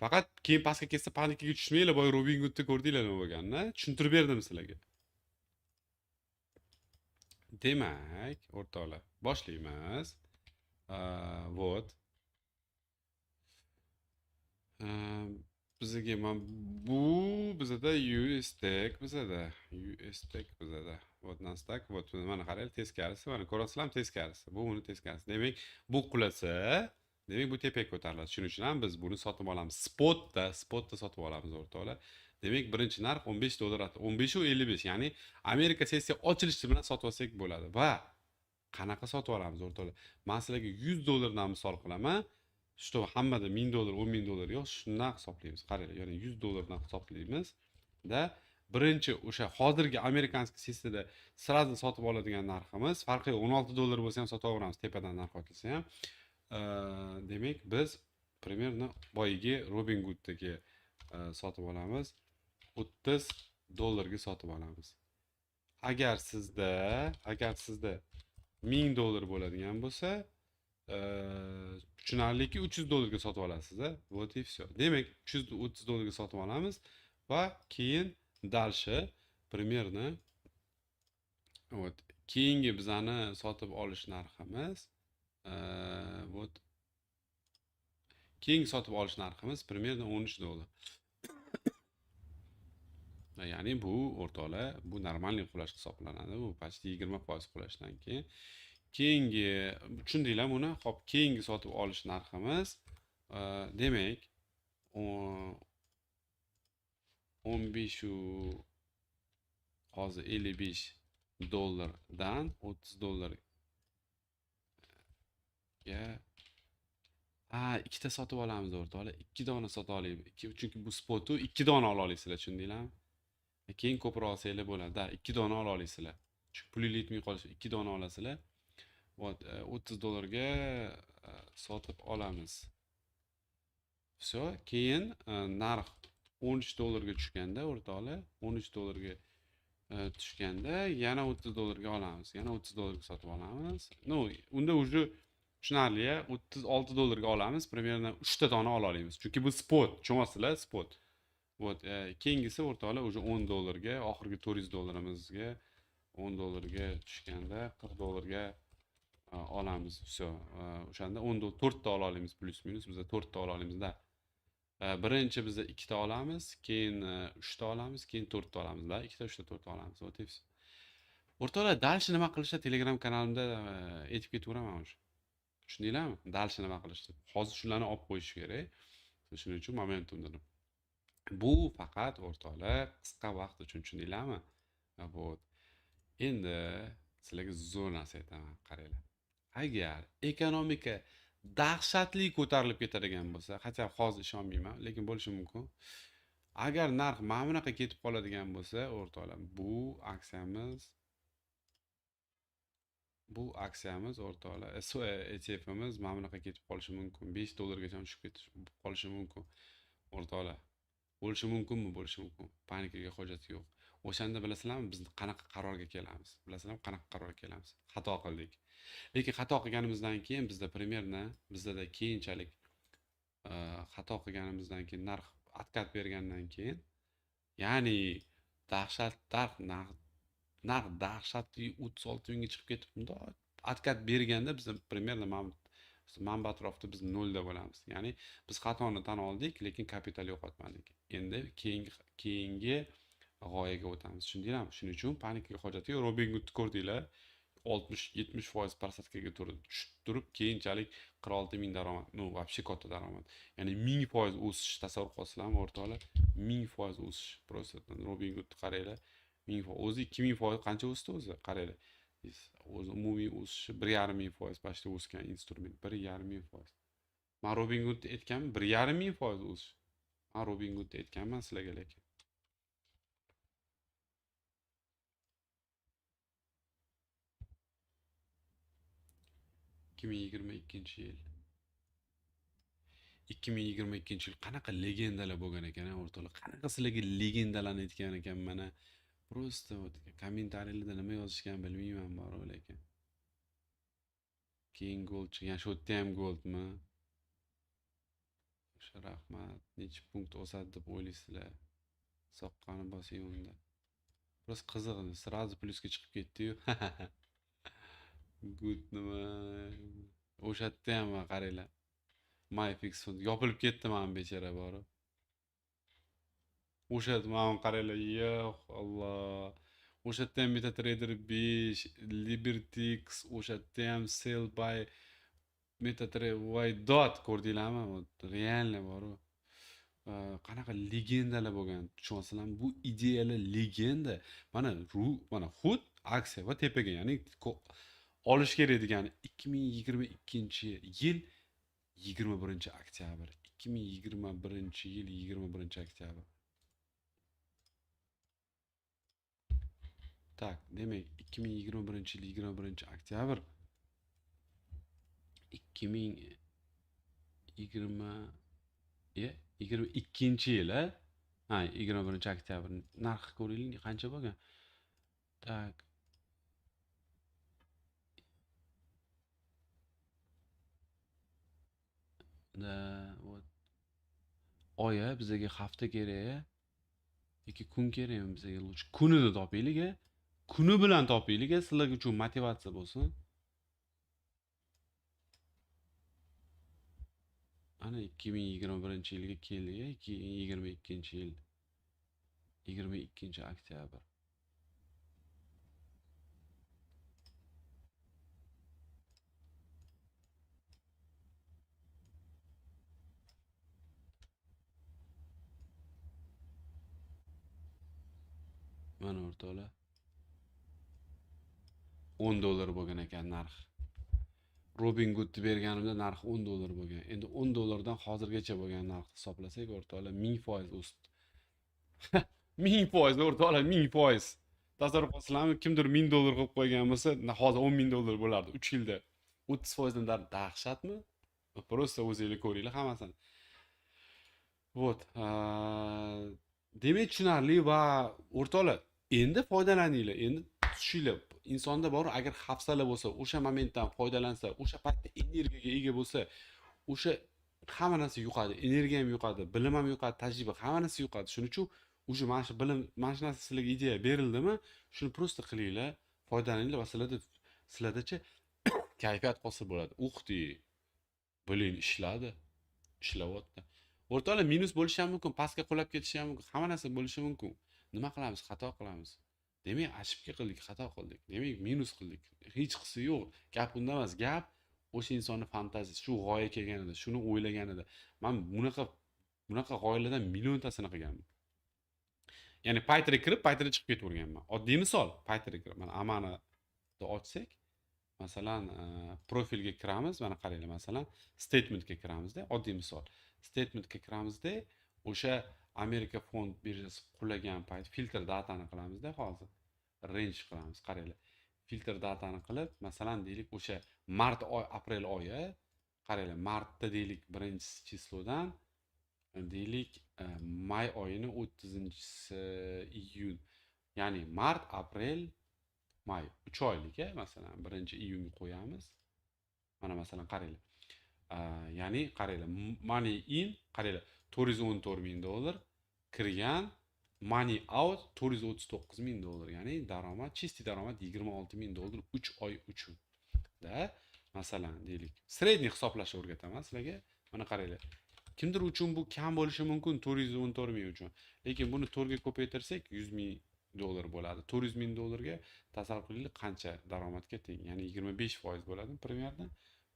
Faqat keyin pastga ketsa panikaga tushmanglar, boya Robin Hoodni ko'rdinglar nima bo'lganini, tushuntirib berdim sizlarga. Demak, o'rtoqlar, boshlaymiz. Вот. Bizga mana bu bizada US Tech bizada, US Tech bizada. Вот Nasdaq, вот mana qaranglar, teskarisi, mana ko'rasizlarmi teskarisi. Bu uni teskarisi. Demak, bu qulasa, demak bu tepaga ko'tariladi. Shuning uchun ham biz buni sotib olamiz. Spotda sotib olamiz, o'rtoqlar. Demak, birinchi narx 15 dollar, 15.55, ya'ni Amerika sessiya ochilishi bilan sotib olsak bo'ladi. Va qanaqa sotib olamiz, o'rtoqlar? Men sizlarga 100 dollardan misol qilaman. Что hammada 1000 dollar, 10 ming dollar yo'q, shundan hisoblaymiz. Qaranglar, ya'ni 100 dollardan hisoblaymiz da birinchi o'sha hozirgi американский sessiyada сразу sotib oladigan narximiz, farqi yo'q, 16 dollar bo'lsa ham sotib olaveramiz, tepadan narx ochilsa ham. Demak, biz примерно boyagi Robin Hooddagi sotib olamiz. 30 dollarga sotib olamiz. Agar sizda 1000 dollar bo'ladigan bo'lsa, tushunarliki 300 dollarga sotib olasiz, a? Вот и всё. Demak, 330 dollarga sotib olamiz va keyin дальше примерно вот keyingi bizani sotib olish narximiz, вот keyingi sotib olish narximiz примерно 13 dollar. Ya'ni bu, o'rtoqlar, bu нормальный qulash hisoblanadi. Bu почти 20% qulashdan keyin. Keyingi tushundinglar buni? Xo'p, keyingi sotib olish narximiz, demak, 15 u hozir 55 dollardan 30 dollarga, ha, ikkita sotib olamiz, o'rtoqlar. Ikki dona sotib olaylik. Chunki bu spotu ikki dona ola olasizlar, tushundinglarmi? Keyin ko'proq olsanglar bo'ladi. Da, ikki dona ola olasizlar. Chunki pulingiz yetmay qolishi, ikki dona olasizlar. Вот, 30 dollarga sotib olamiz. Всё, keyin narx 13 dollarga tushganda, o'rtoqlar, 13 dollarga tushganda yana 30 dollarga olamiz. Yana 30 dollarga sotib olamiz. Ну, unda уже tushunarli, 36 dollarga olamiz, примерно 3 ta dona ola olamiz. Chunki bu spot, tushunyapsizlar, spot. Вот, keyingisi, o'rtoqlar, уже 10 dollarga, oxirgi 400 dollarimizga 10 dollarga tushganda 40 dollarga olamiz. Всё. O'shanda 10 dollar 4 ta ola olamiz, плюс-минус biz 4 ta ola olamizda. Birinchi biz ikkita olamiz, keyin 3 ta olamiz, keyin 4 ta olamizda. Ikkita, 3 ta, 4 ta olamiz. Вот и всё. O'rtoqlar, дальше nima qilishni Telegram kanalimda aytib ketaveraman уже. Tushundinglarmi? Дальше nima qilishni. Hozir shularni olib qo'yish kerak. Shuning uchun momentum dedim. Bu faqat, o'rtoqlar, qisqa vaqt uchun, tushundinglarmi? Вот. Endi sizlarga zo'r narsa aytaman, qaranglar. Agar ekonomika dahshatli ko'tarilib ketadigan bo'lsa, хотя hozir ishonmayman, lekin bo'lishi mumkin. Agar narx mana bunaqa ketib qoladigan bo'lsa, o'rtoqlar, bu aksiyamiz, o'rtoqlar, ETFimiz mana bunaqa ketib qolishi mumkin. 5 dollargacha tushib ketish qolishi mumkin. O'rtoqlar, bo'lishi mumkinmi? Bo'lishi mumkin. Panikaga hojat yo'q. O'shanda bilasizlarmi, biz qanaqa qarorga kelamiz? Bilasizlarmi, qanaqa qarorga kelamiz? Xato qildik. Lekin xato qilganimizdan keyin bizda примерно, bizdada keyinchalik xato qilganimizdan keyin narx Откат bergandan keyin, ya'ni dahshat narx dahshatli 36 mingga chiqib ketib, bundoq откат berganda biz примерно mana bu atrofda biz nolda bo'lamiz. Ya'ni biz xatoni tan oldik, lekin kapital yo'qotmadik. Endi keyingi g'oyaga o'tamiz. Tushundinglarmi? Shuning uchun panikaga hojat yo'q. Robinhoodni ko'rdinglar, 60-70% просадка ga turib, tushib turib, keyinchalik 46 ming daromad. Ну, вообще katta daromad. Ya'ni 1000% o'sish tasavvur qilasizlarmi, o'rtoqlar? 1000% o'sish. Просто Robinhoodni qaranglar. 1000% o'zi 2000% qancha o'sdi o'zi? Qaranglar. O'zi umumiy o'sishi 1,5 ming% почти o'sgan instrument. 1,5 ming%. Men Robinhoodni aytganman, 1,5 ming% o'sish. Men Robinhoodni aytganman sizlarga lekin. 2022-yil. 2022-yil qanaqa legendalar bo'lgan ekan, o'rtoqlar? Qanaqa sizlarga legendalarni aytgan ekanman, a? Просто вот kommentariylarda nima yozishgan bilmayman borib lekin. Keyin gold chiqqan, shu yerda ham goldmi? O'sha rahmat. Necha punkt o'sadi deb o'ylaysizlar? Soqqani bosing unda. Просто qiziq, сразу plyusga chiqib ketdi-yu. Good nima? O'sha yerda ham qaranglar. Myfix yopilib ketdi mana bechara borib. O'sha mana qaranglar, yo'q Alloh. O'sha yerda ham MetaTrader 5, Libertix, o'sha yerda ham sell by MetaTrader voy dot ko'rdinglarmi? Реально boru. Qanaqa legendalar bo'lgan, tushunyapsizlarmi? Bu ideyalar legenda. Mana mana xud aksiya va tepaga, ya'ni olish kerak degani 2022-yil 21 oktyabr. 2021-yil 21 oktyabr. Так, demak 2021-yil 21 oktyabr 2020 22-yil, a? Ha, 21 oktyabr. Narxi ko'ringlar qancha bo'lgan? Так. Да, вот. Oy, a, bizaga hafta kerak, yoki kun kerakmi bizaga? Лучше kunini topaylik, a. Kuni bilan topaylik, a, sizlar uchun motivatsiya bo'lsin. Ana 2021-yilga keldik, a, 2022-yil 22 oktyabr. Mana o'rtoqlar. 10 dollar bo'lgan ekan narx. Robinhoodni berganimda narx 10 dollar bo'lgan. Endi 10 dollardan hozirgacha bo'lgan narxni hisoblasak, o'rtoqlar, 1000% o'sdi. 1000% o'rtoqlar, 1000%. Tasavvur qilasizlarmi? Kimdir 1000 dollar qo'yib qo'ygan bo'lsa, hozir 10 ming dollar bo'lardi 3 yilda. 30% dan dahshatmi? Просто o'zinglar ko'ringlar hammasini. Вот. Demak, tushunarli va o'rtoqlar, endi foydalaninglar, endi tushinglar. Insonda bor, agar hafsala bo'lsa, o'sha momentdan foydalansa, o'sha paytda energiyaga ega bo'lsa, o'sha hamma narsa yuqadi, energiya ham yuqadi, bilim ham yuqadi, tajriba, hamma narsa yuqadi. Shuning uchun уже mana shu bilim, mana shu narsa sizlarga ideya berildimi, shuni просто qilinglar, foydalaninglar va sizlardacha kayfiyat hosil bo'ladi. Ух ты, блин, ishladi. Ishlayapti. O'rtoqlar, minus bo'lishi ham mumkin, pastga qulab ketishi ham mumkin, hamma narsa bo'lishi mumkin. Nima qilamiz? Xato qilamiz. Demak, ошибка qildik, xato qildik. Demak, minus qildik. Hech qisi yo'q. Gap unda emas. Gap o'sha insonni fantaziyasi, shu g'oya kelganida, shuni o'ylaganida. Men bunaqa g'oyalardan milliontasini qilganman. Ya'ni paytida kirib, paytida chiqib ketaverganman. Oddiy misol, paytida kirib, mana Amanani ochsak, masalan, profilga kiramiz, mana qaranglar, masalan, statementga kiramizda, oddiy misol. Statementga kiramizda, o'sha Amerika fond birjasi qulagan payt filtr datani qilamizda hozir. Range qilamiz, qaranglar. Filtr datani qilib, masalan, deylik, o'sha mart oy, aprel oyi, qaranglar, martda deylik 1 число dan deylik, may oyini 30 iyun. Ya'ni mart, aprel, may 3 oylik, masalan, 1-iyunga qo'yamiz. Mana masalan qaranglar. Ya'ni qaranglar, money in, qaranglar, 414 ming dollar kirgan, money out 439 ming dollar, ya'ni daromad, чистый daromad 26 ming dollar 3 oy uchun. Da, masalan, deylik, средний hisoblashni o'rgataman sizlarga. Mana qaranglar. Kimdir uchun bu kam bo'lishi mumkin 414 ming uchun. Lekin buni 4 ga ko'paytirsak 100 ming dollar bo'ladi. 400 ming dollarga tasavvur qilinglar qancha daromadga teng. Ya'ni 25% bo'ladi примерно.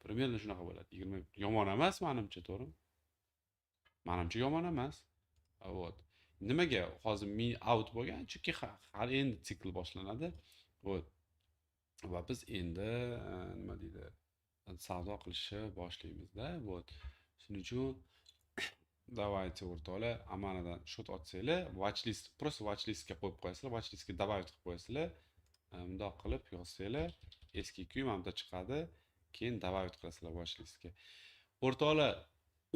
Примерно shunaqa bo'ladi. 20 yomon emas menimcha, to'g'rimi? Menimcha yomon emas. Вот. Nimaga hozir ming out bo'lgan? Chunki hali endi sikl boshlanadi. Вот. Va biz endi nima deydi, savdo qilishni boshlaymiz-da. Вот. Shuning uchun давайте, o'rtoqlar, Amanadan счёт ochsanglar, watchlist, просто watchlistga qo'yib qo'yasizlar, watchlistga добавить qilib qo'yasizlar. Bundoq qilib yozsanglar, SQQ mana bu yerda chiqadi. Keyin добавить qilasizlar watchlistga. O'rtoqlar,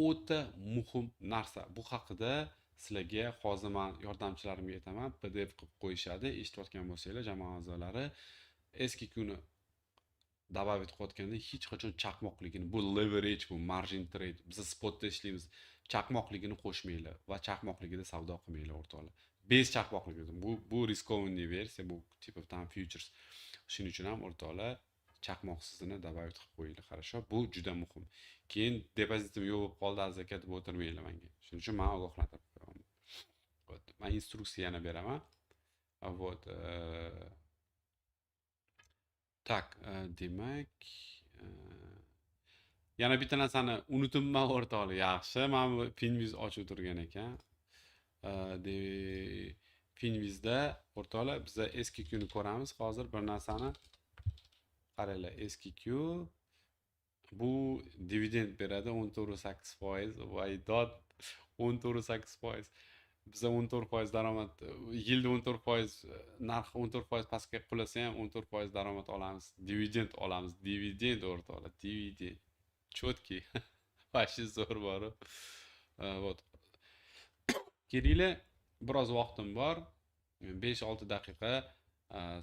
o'ta muhim narsa. Bu haqida sizlarga hozir men yordamchilarimga aytaman, PDF qilib qo'yishadi. Eshitayotgan bo'lsanglar, jamoa a'zolari SQQni добавить qilayotganda hech qachon chaqmoqligini, bu leverage, bu margin trade, biz spotda ishlaymiz. Chaqmoqligini qo'shmanglar va chaqmoqligida savdo qilmanglar, o'rtoqlar. Без chaqmoqligida. Bu рискованный versiya, bu типа там futures. Shuning uchun ham, o'rtoqlar, chaqmoqsizini добавить qilib qo'yinglar, хорошо? Bu juda muhim. Keyin depozitim yo'q bo'lib qoldi, Aziz aka, deb o'tirmanglar menga. Shuning uchun men ogohlantirib qo'yaman. Вот. Men instruksiya yana beraman. Вот. Так, demak, yana bitta narsani unutibman, o'rtoqlar. Yaxshi, mana bu Finviz ochib turgan ekan. De Finvizda, o'rtoqlar, biza SQQ ni ko'ramiz hozir bir narsani. Qaranglar, SQQ bu dividend beradi 14,8%. Voy dod, 14,8%. Biza 14% daromad, yilda 14%, narx 14% pastga qulasa ham 14% daromad olamiz. Dividend olamiz. Dividend, o'rtoqlar, dividend. Четкий. Вообще zo'r boru. Вот. Kelinglar, biroz vaqtim bor. 5-6 daqiqa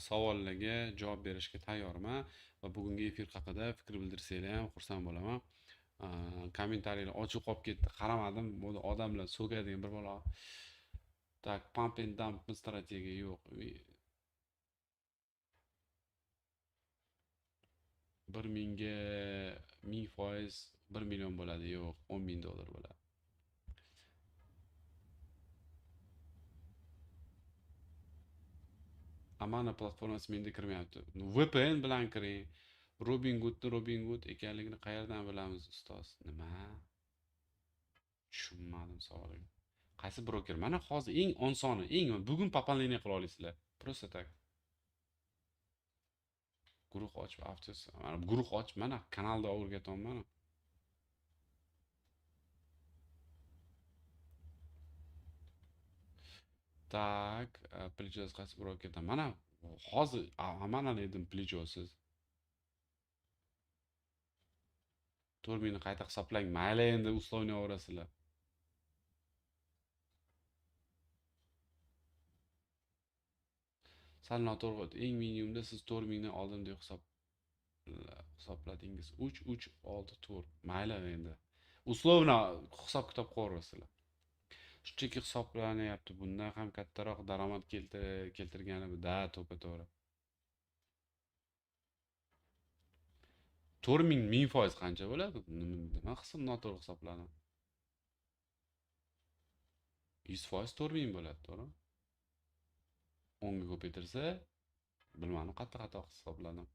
savollarga javob berishga tayyorman va bugungi efir haqida fikr bildirsanglar ham xursand bo'laman. Kommentariylar ochiq qolib ketdi, qaramadim. Bu odamlar so'kadigan bir balo. Так, pump and dump strategiya yo'q. Bir mingga 1000% 1 million bo'ladi. Yo'q, 10 000 dollar bo'ladi. Amana platformasi menda kirmayapti. VPN bilan kiring. Robin Hoodni Robin Hood ekanligini qayerdan bilamiz, ustoz? Nima? Tushunmadim savoliga. Qaysi broker? Mana hozir eng osoni, eng bugun пополнение qila olasizlar. Просто так. Guruh ochib, avtos, mana guruh ochib, mana kanalda o'rgatyapman. Так, плечо siz qaysi brokerdan? Mana hozir Amanani dedim, плечо siz. 4000ni qayta hisoblang. Mayli, endi условно ovrasizlar. Sal noto'g'ri. Eng minimumda siz 4000ni oldim deb hisobladingiz. 3 3 6 4. Mayli endi. Условно hisob kitob qilaverasizlar. Shunchaki hisoblanyapti. Bundan ham kattaroq daromad keltirgani bu da to'ppa-to'g'ri. 4000 1000% qancha bo'ladi? Nima hisob noto'g'ri hisobladim? 100% 4000 bo'ladi, to'g'rimi? 10 ga ko'paytirsa, bilmadim, qattiq xato hisobladim.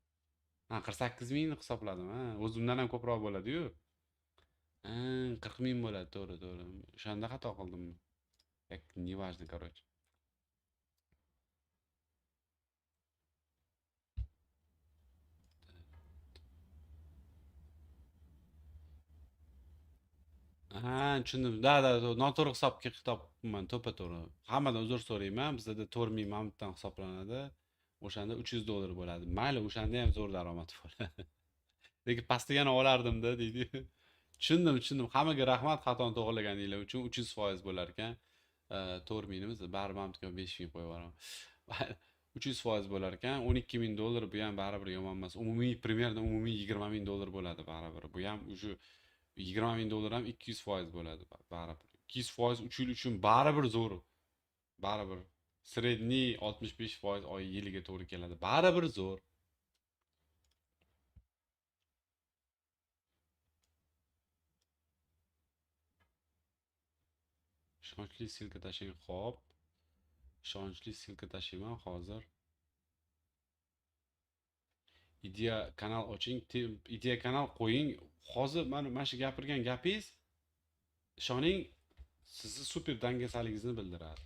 Ha, 48 mingni hisobladim, ha. O'zimdan ham ko'proq bo'ladi-yu. Ha, 40 ming bo'ladi, to'g'ri, to'g'ri. O'shanda xato qildim. Як неважно, короче. Ha, tushundim. Да, да, noto'g'ri hisobga kitobman, to'ppa-to'g'ri. Hammadan uzr so'rayman. Bizada 4000 mamutdan hisoblanadi. O'shanda 300 dollar bo'ladi. Mayli, o'shanda ham zo'r daromad bo'ladi. Lekin pastligini olardim-da, deydi. Tushundim, tushundim. Hammaga rahmat xatoni to'g'rilaganinglar uchun. 300% bo'lar ekan. 4000imiz baribir mamutga 5000 qo'yib yuboraman. 300% bo'lar ekan. 12 ming dollar, bu ham baribir yomon emas. Umumiy примерно umumiy 20 ming dollar bo'ladi baribir. Bu ham уже 20 ming dollar ham 200% bo'ladi baribir. 200% 3 yil uchun baribir zo'r. Baribir средний 65% oy yiliga to'g'ri keladi. Baribir zo'r. Ishonchli ссылка tashlang. Xo'p. Ishonchli ссылка tashlayman hozir. Ideya kanal oching, ideya kanal qo'ying. Hozir mana shu gapirgan gapingiz, ishoning, sizni super dangasaligingizni bildiradi.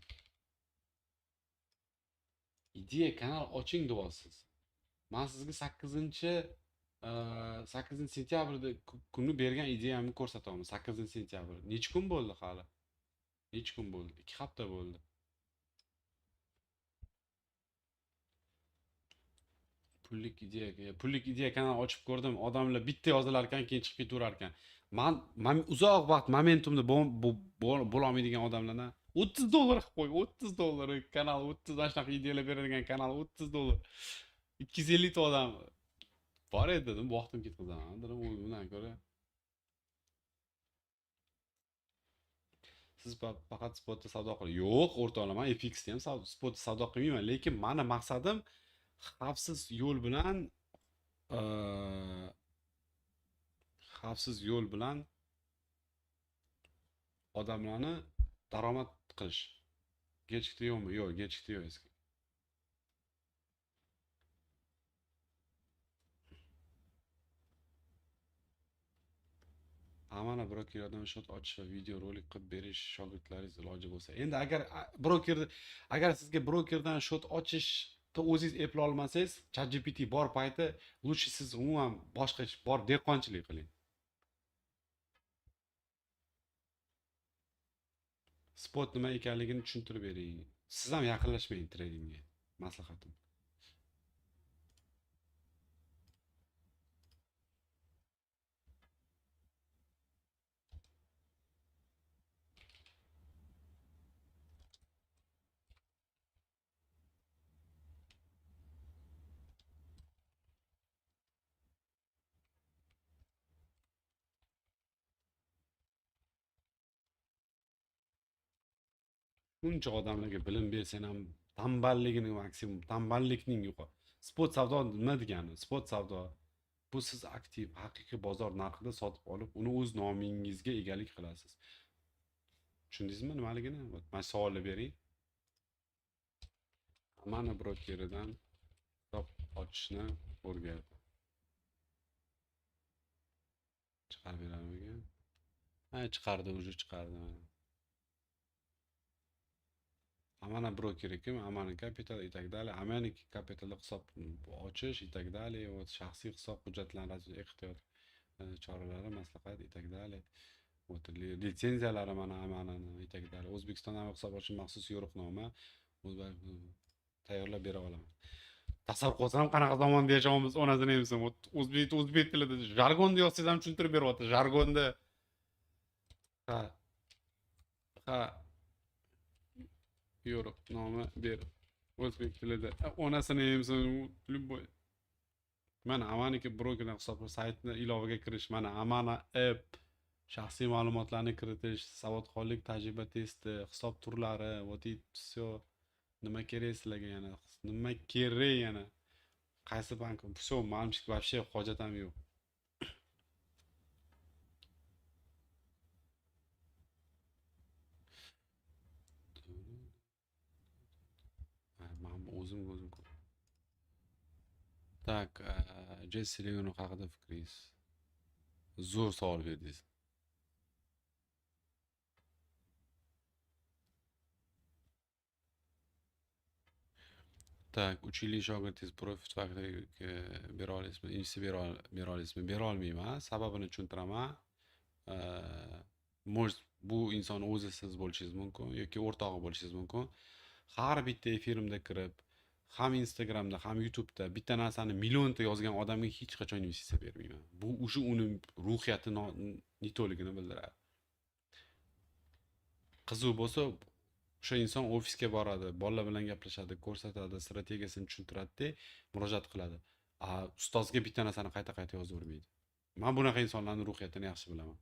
Ideya kanal oching deyapsiz. Men sizga 8-sentyabrda kuni bergan ideyamni ko'rsataman. 8-sentyabr. Necha kun bo'ldi hali? Necha kun bo'ldi? 2 hafta bo'ldi. Pullik ideya, pullik ideya kanal ochib ko'rdim. Odamlar bitta yozilar ekan, keyin chiqib ketaverar ekan. Man uzoq vaqt momentumda bo'la olmaydigan odamlardan $30 qilib qo'y, $30 kanal, 30 mana shunaqa ideyalar beradigan kanal $30. 250 ta odam bor edi dedim, vaqtim ketkazaman dedim, undan ko'ra. Siz faqat spotda savdo qiling. Yo'q, o'rtoqlar, men FX da ham spotda savdo qilmayman, lekin meni maqsadim xavfsiz yo'l bilan, xavfsiz yo'l bilan odamlarni daromad qilish. Kechikdi yo'qmi? Yo'q, kechikdi yo'q eski. Amana brokerdan shot ochish va video rolik qilib berish shogirdlaringiz iloji bo'lsa. Endi agar broker, agar sizga brokerdan shot ochishni o'zingiz eplay olmasangiz, ChatGPT bor payti, лучше siz umuman boshqa ish bor, dehqonchilik qiling. Spot nima ekanligini tushuntirib bering. Siz ham yaqinlashmang tradingga. Maslahatim. Shuncha odamlarga bilim bersang ham tanballigini maksimum, tanballikning yuqori. Spot savdo nima degani? Spot savdo bu siz aktiv haqiqiy bozor narxida sotib olib, uni o'z nomingizga egalik qilasiz. Tushundingizmi nimaligini? Mana savolni bering. Amana brokeridan hisob ochishni o'rgat. Chiqarib berarmikan? Ha, chiqardi, уже chiqardi mana. Amana brokeri kim? Amana Capital и так далее. Amana Capitalda hisob ochish и так далее. Вот shaxsiy hisob hujjatlarini ehtiyot choralari, maslahat и так далее. Вот litsenziyalari mana Amanani и так далее. O'zbekistonda ham hisob ochish maxsus yo'riqnoma tayyorlab bera olaman. Tasavvur qilsam qanaqa zamonda yashayapmiz, onasini emsin. O'zbek tilida jargonda yozsangiz ham tushuntirib beryapti. Jargonda. Ha. Ha. Yo'riqnoma ber. O'zbek tilida. Onasini emsin, любой. Mana Amaniki brokerdan hisob saytni ilovaga kirish, mana Amana app, shaxsiy ma'lumotlarni kiritish, savodxonlik tajriba testi, hisob turlari, вот и всё. Nima kerak sizlarga yana? Nima kerak yana? Qaysi bank? Всё, manimcha вообще hojat ham yo'q. Men o'zim o'zim ko'p. Так, Jesse Leon haqida fikringiz? Zo'r savol berdingiz. Так, 3 yillik shogirdingiz Profit Factoryga bera olasizmi? Investitsiya bera olasizmi? Bera olmayman. Sababini tushuntiraman. Может, bu inson o'zi siz bo'lishingiz mumkin yoki o'rtog'i bo'lishingiz mumkin. Har bitta efirimda kirib, ham Instagramda, ham YouTube'da bitta narsani millionta yozgan odamga hech qachon investitsiya bermayman. Bu o'sha uni ruhiyati nitoligini bildiradi. Qiziq bo'lsa, o'sha inson ofisga boradi, bolalar bilan gaplashadi, ko'rsatadi, strategiyasini tushuntiradi-da, murojaat qiladi. Ustozga bitta narsani qayta-qayta yozavermaydi. Men bunaqa insonlarning ruhiyatini yaxshi bilaman.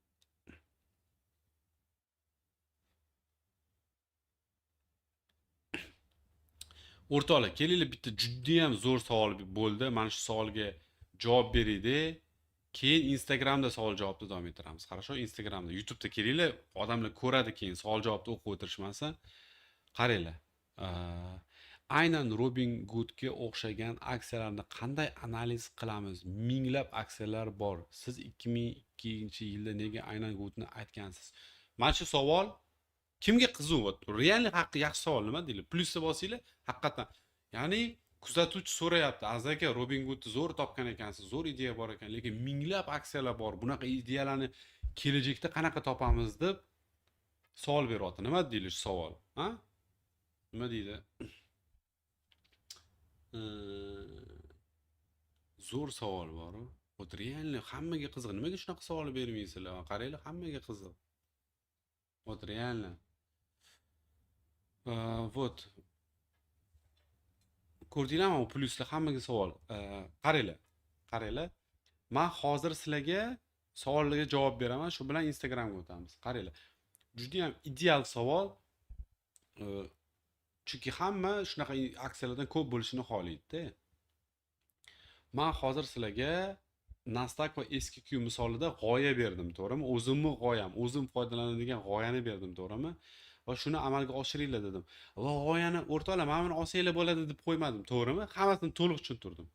O'rtoqlar, kelinglar, bitta judayam zo'r savol bo'ldi. Mana shu savolga javob beraylik. Keyin Instagramda savol javobni davom ettiramiz. Хорошо, Instagramda, YouTube'da kelinglar, odamlar ko'radi, keyin savol javobni o'qib o'tirishmasin. Qaranglar. Aynan Robin Hoodga o'xshagan aksiyalarni qanday analiz qilamiz? Minglab aksiyalar bor. Siz 2002-yilda nega aynan Goodni aytgansiz? Mana shu savol kimga qiziq? Вот, реально haqqi yaxshi savol, nima deydi? Plyusni bosinglar, haqiqatan. Ya'ni kuzatuvchi so'rayapti, Aziz aka, Robin Hoodni zo'r topgan ekansiz, zo'r ideya bor ekan, lekin minglab aksiyalar bor. Bunaqa ideyalarni kelajakda qanaqa topamiz deb savol beryapti. Nima deydi shu savol? Ha? Nima deydi? Zo'r savol bor-u. Вот реально hammaga qiziq. Nimaga shunaqa savol bermaysizlar? Qaranglar, hammaga qiziq. Вот реально. Вот. Ko'rdinglarmi, u plyuslar hammaga savol. Qaranglar. Qaranglar. Men hozir sizlarga savollarga javob beraman, shu bilan Instagramga o'tamiz. Qaranglar. Juda ham ideal savol. Chunki hamma shunaqa aksiyalardan ko'p bo'lishini xohlaydi-da. Men hozir sizlarga Nasdaq va SQQ misolida g'oya berdim, to'g'rimi? O'zimni g'oyam, o'zim foydalanadigan g'oyani berdim, to'g'rimi? Va shuni amalga oshiringlar dedim. Va g'oyani o'rtoqlar, mana buni olsanglar bo'ladi deb qo'ymadim, to'g'rimi? Hammasini to'liq tushuntirdim.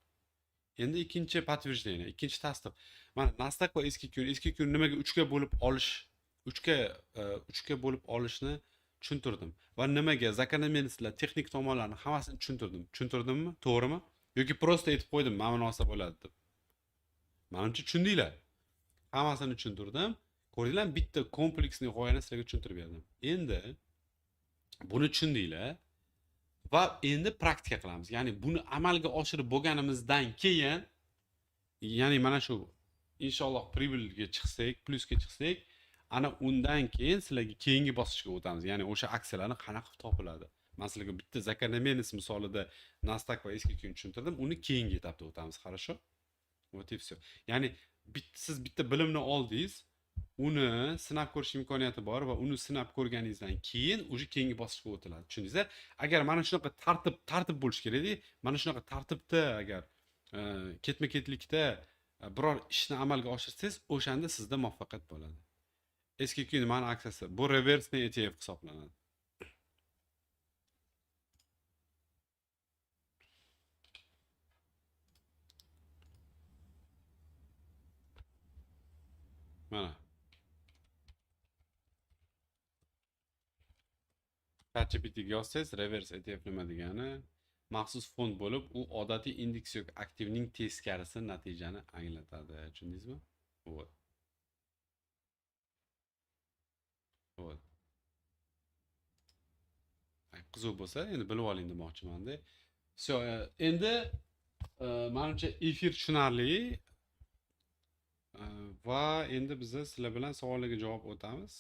Endi ikkinchi подтверждение, ikkinchi tasdiq. Mana Nasdaq va SQQ, SQQ nimaga 3 ga bo'lib olish, 3 ga bo'lib olishni tushuntirdim. Va nimaga закономерность lar, texnik tomonlarni hammasini tushuntirdim. Tushuntirdimmi? To'g'rimi? Yoki просто aytib qo'ydim, mana buni olsa bo'ladi deb. Menimcha tushundinglar. Hammasini tushuntirdim. Ko'rdinglarmi? Bitta kompleksli g'oyani sizlarga tushuntirib berdim. Endi buni tushundinglar va endi praktika qilamiz. Ya'ni buni amalga oshirib bo'lganimizdan keyin, ya'ni mana shu inshaalloh прибыль ga chiqsak, plyusga chiqsak, ana undan keyin sizlarga keyingi bosqichga o'tamiz. Ya'ni o'sha aksiyalarni qanaqa qilib topiladi. Men sizlarga bitta закономерность misolida Nasdaq va SQQ ni tushuntirdim. Uni keyingi etapda o'tamiz, хорошо? Вот и всё. Ya'ni siz bitta bilimni oldingiz, uni sinab ko'rish imkoniyati bor va uni sinab ko'rganingizdan keyin уже keyingi bosqichga o'tiladi. Tushundingizmi? Agar mana shunaqa tartib bo'lishi kerakda, mana shunaqa tartibda agar ketma-ketlikda biror ishni amalga oshirsangiz, o'shanda sizda muvaffaqiyat bo'ladi. SQQ nimani aksiyasi? Bu реверсный ETF hisoblanadi. Mana. ChatGPTga yozsangiz, reverse ETF nima degani, maxsus fond bo'lib, u odatiy indeks yoki aktivning teskarisi natijani anglatadi. Tushundingizmi? Вот. Вот. Qiziq bo'lsa, endi bilib oling demoqchimanda. Всё, endi menimcha efir tushunarli. Va endi biz sizlar bilan savollarga javob o'tamiz.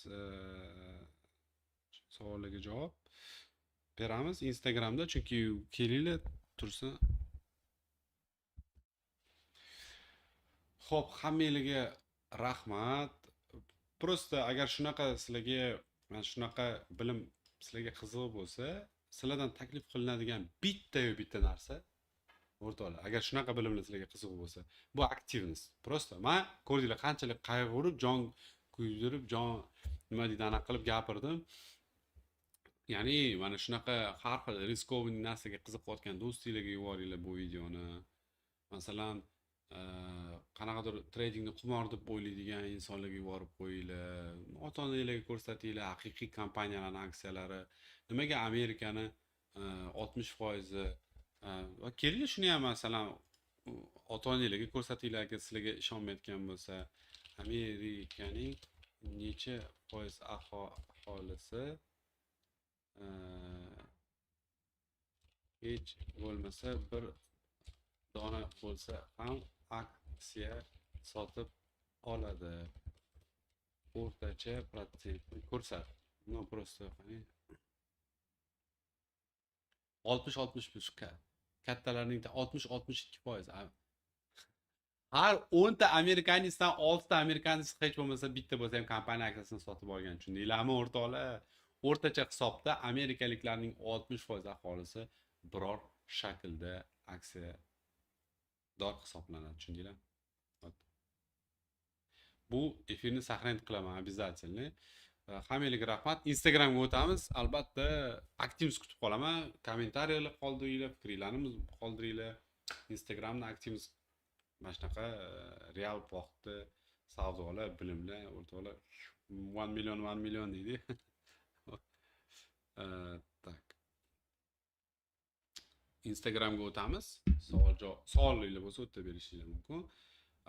Savollarga javob beramiz Instagramda, chunki kelinglar tursin. Xo'p, hammanglarga rahmat. Просто agar shunaqa sizlarga, mana shunaqa bilim sizlarga qiziq bo'lsa, sizlardan taklif qilinadigan bitta-yu bitta narsa, o'rtoqlar, agar shunaqa bilimlar sizlarga qiziq bo'lsa, bu активность. Просто men ko'rdinglar qanchalik qayg'urib, jon kuydirib, jon nima deydi, anaqa qilib gapirdim. Ya'ni mana shunaqa har xil рисковый narsaga qiziqayotgan do'stinglarga yuboringlar bu videoni. Masalan, qanaqadir tradingni qumor deb o'ylaydigan insonlarga yuborib qo'yinglar. Ota-onalarga ko'rsatinglar haqiqiy kompaniyalarning aksiyalari. Nimaga Amerikani 60%, va kelinglar shuni ham masalan ota-onalarga ko'rsatinglar, agar sizlarga ishonmayotgan bo'lsa, Amerikaning necha foiz aholisi hech bo'lmasa bir dona bo'lsa ham aksiya sotib oladi. O'rtacha protsentni ko'rsat. No, просто qani 60-65 kattalarning 60-62%. Har 10 ta amerikanisdan 6 ta amerikanis hech bo'lmasa bitta bo'lsa ham kompaniya aksiyasini sotib olgan. Tushundinglarmi o'rtoqlar? O'rtacha hisobda amerikaliklarning 60% aholisi biror shaklda aksiyador hisoblanadi, tushundinglar? Вот. Bu efirni сохранить qilaman обязательно. Hammanglarga rahmat. Instagramga o'tamiz. Albatta, активность kutib qolaman. Kommentariyalar qoldiringlar, fikringlarni qoldiringlar. Instagramda активность mana shunaqa real vaqtda savdolar, bilimlar, o'rtoqlar, 1 million, 1 million deydi. Так. Instagramga o'tamiz. Savol javob, savolinglar bo'lsa, u yerda berishinglar mumkin.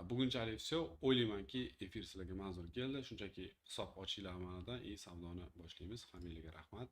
Bugunchalik все. O'ylaymanki, efir sizlarga manzur keldi. Shunchaki hisob ochinglar amanadan и savdoni boshlaymiz. Hammanglarga rahmat.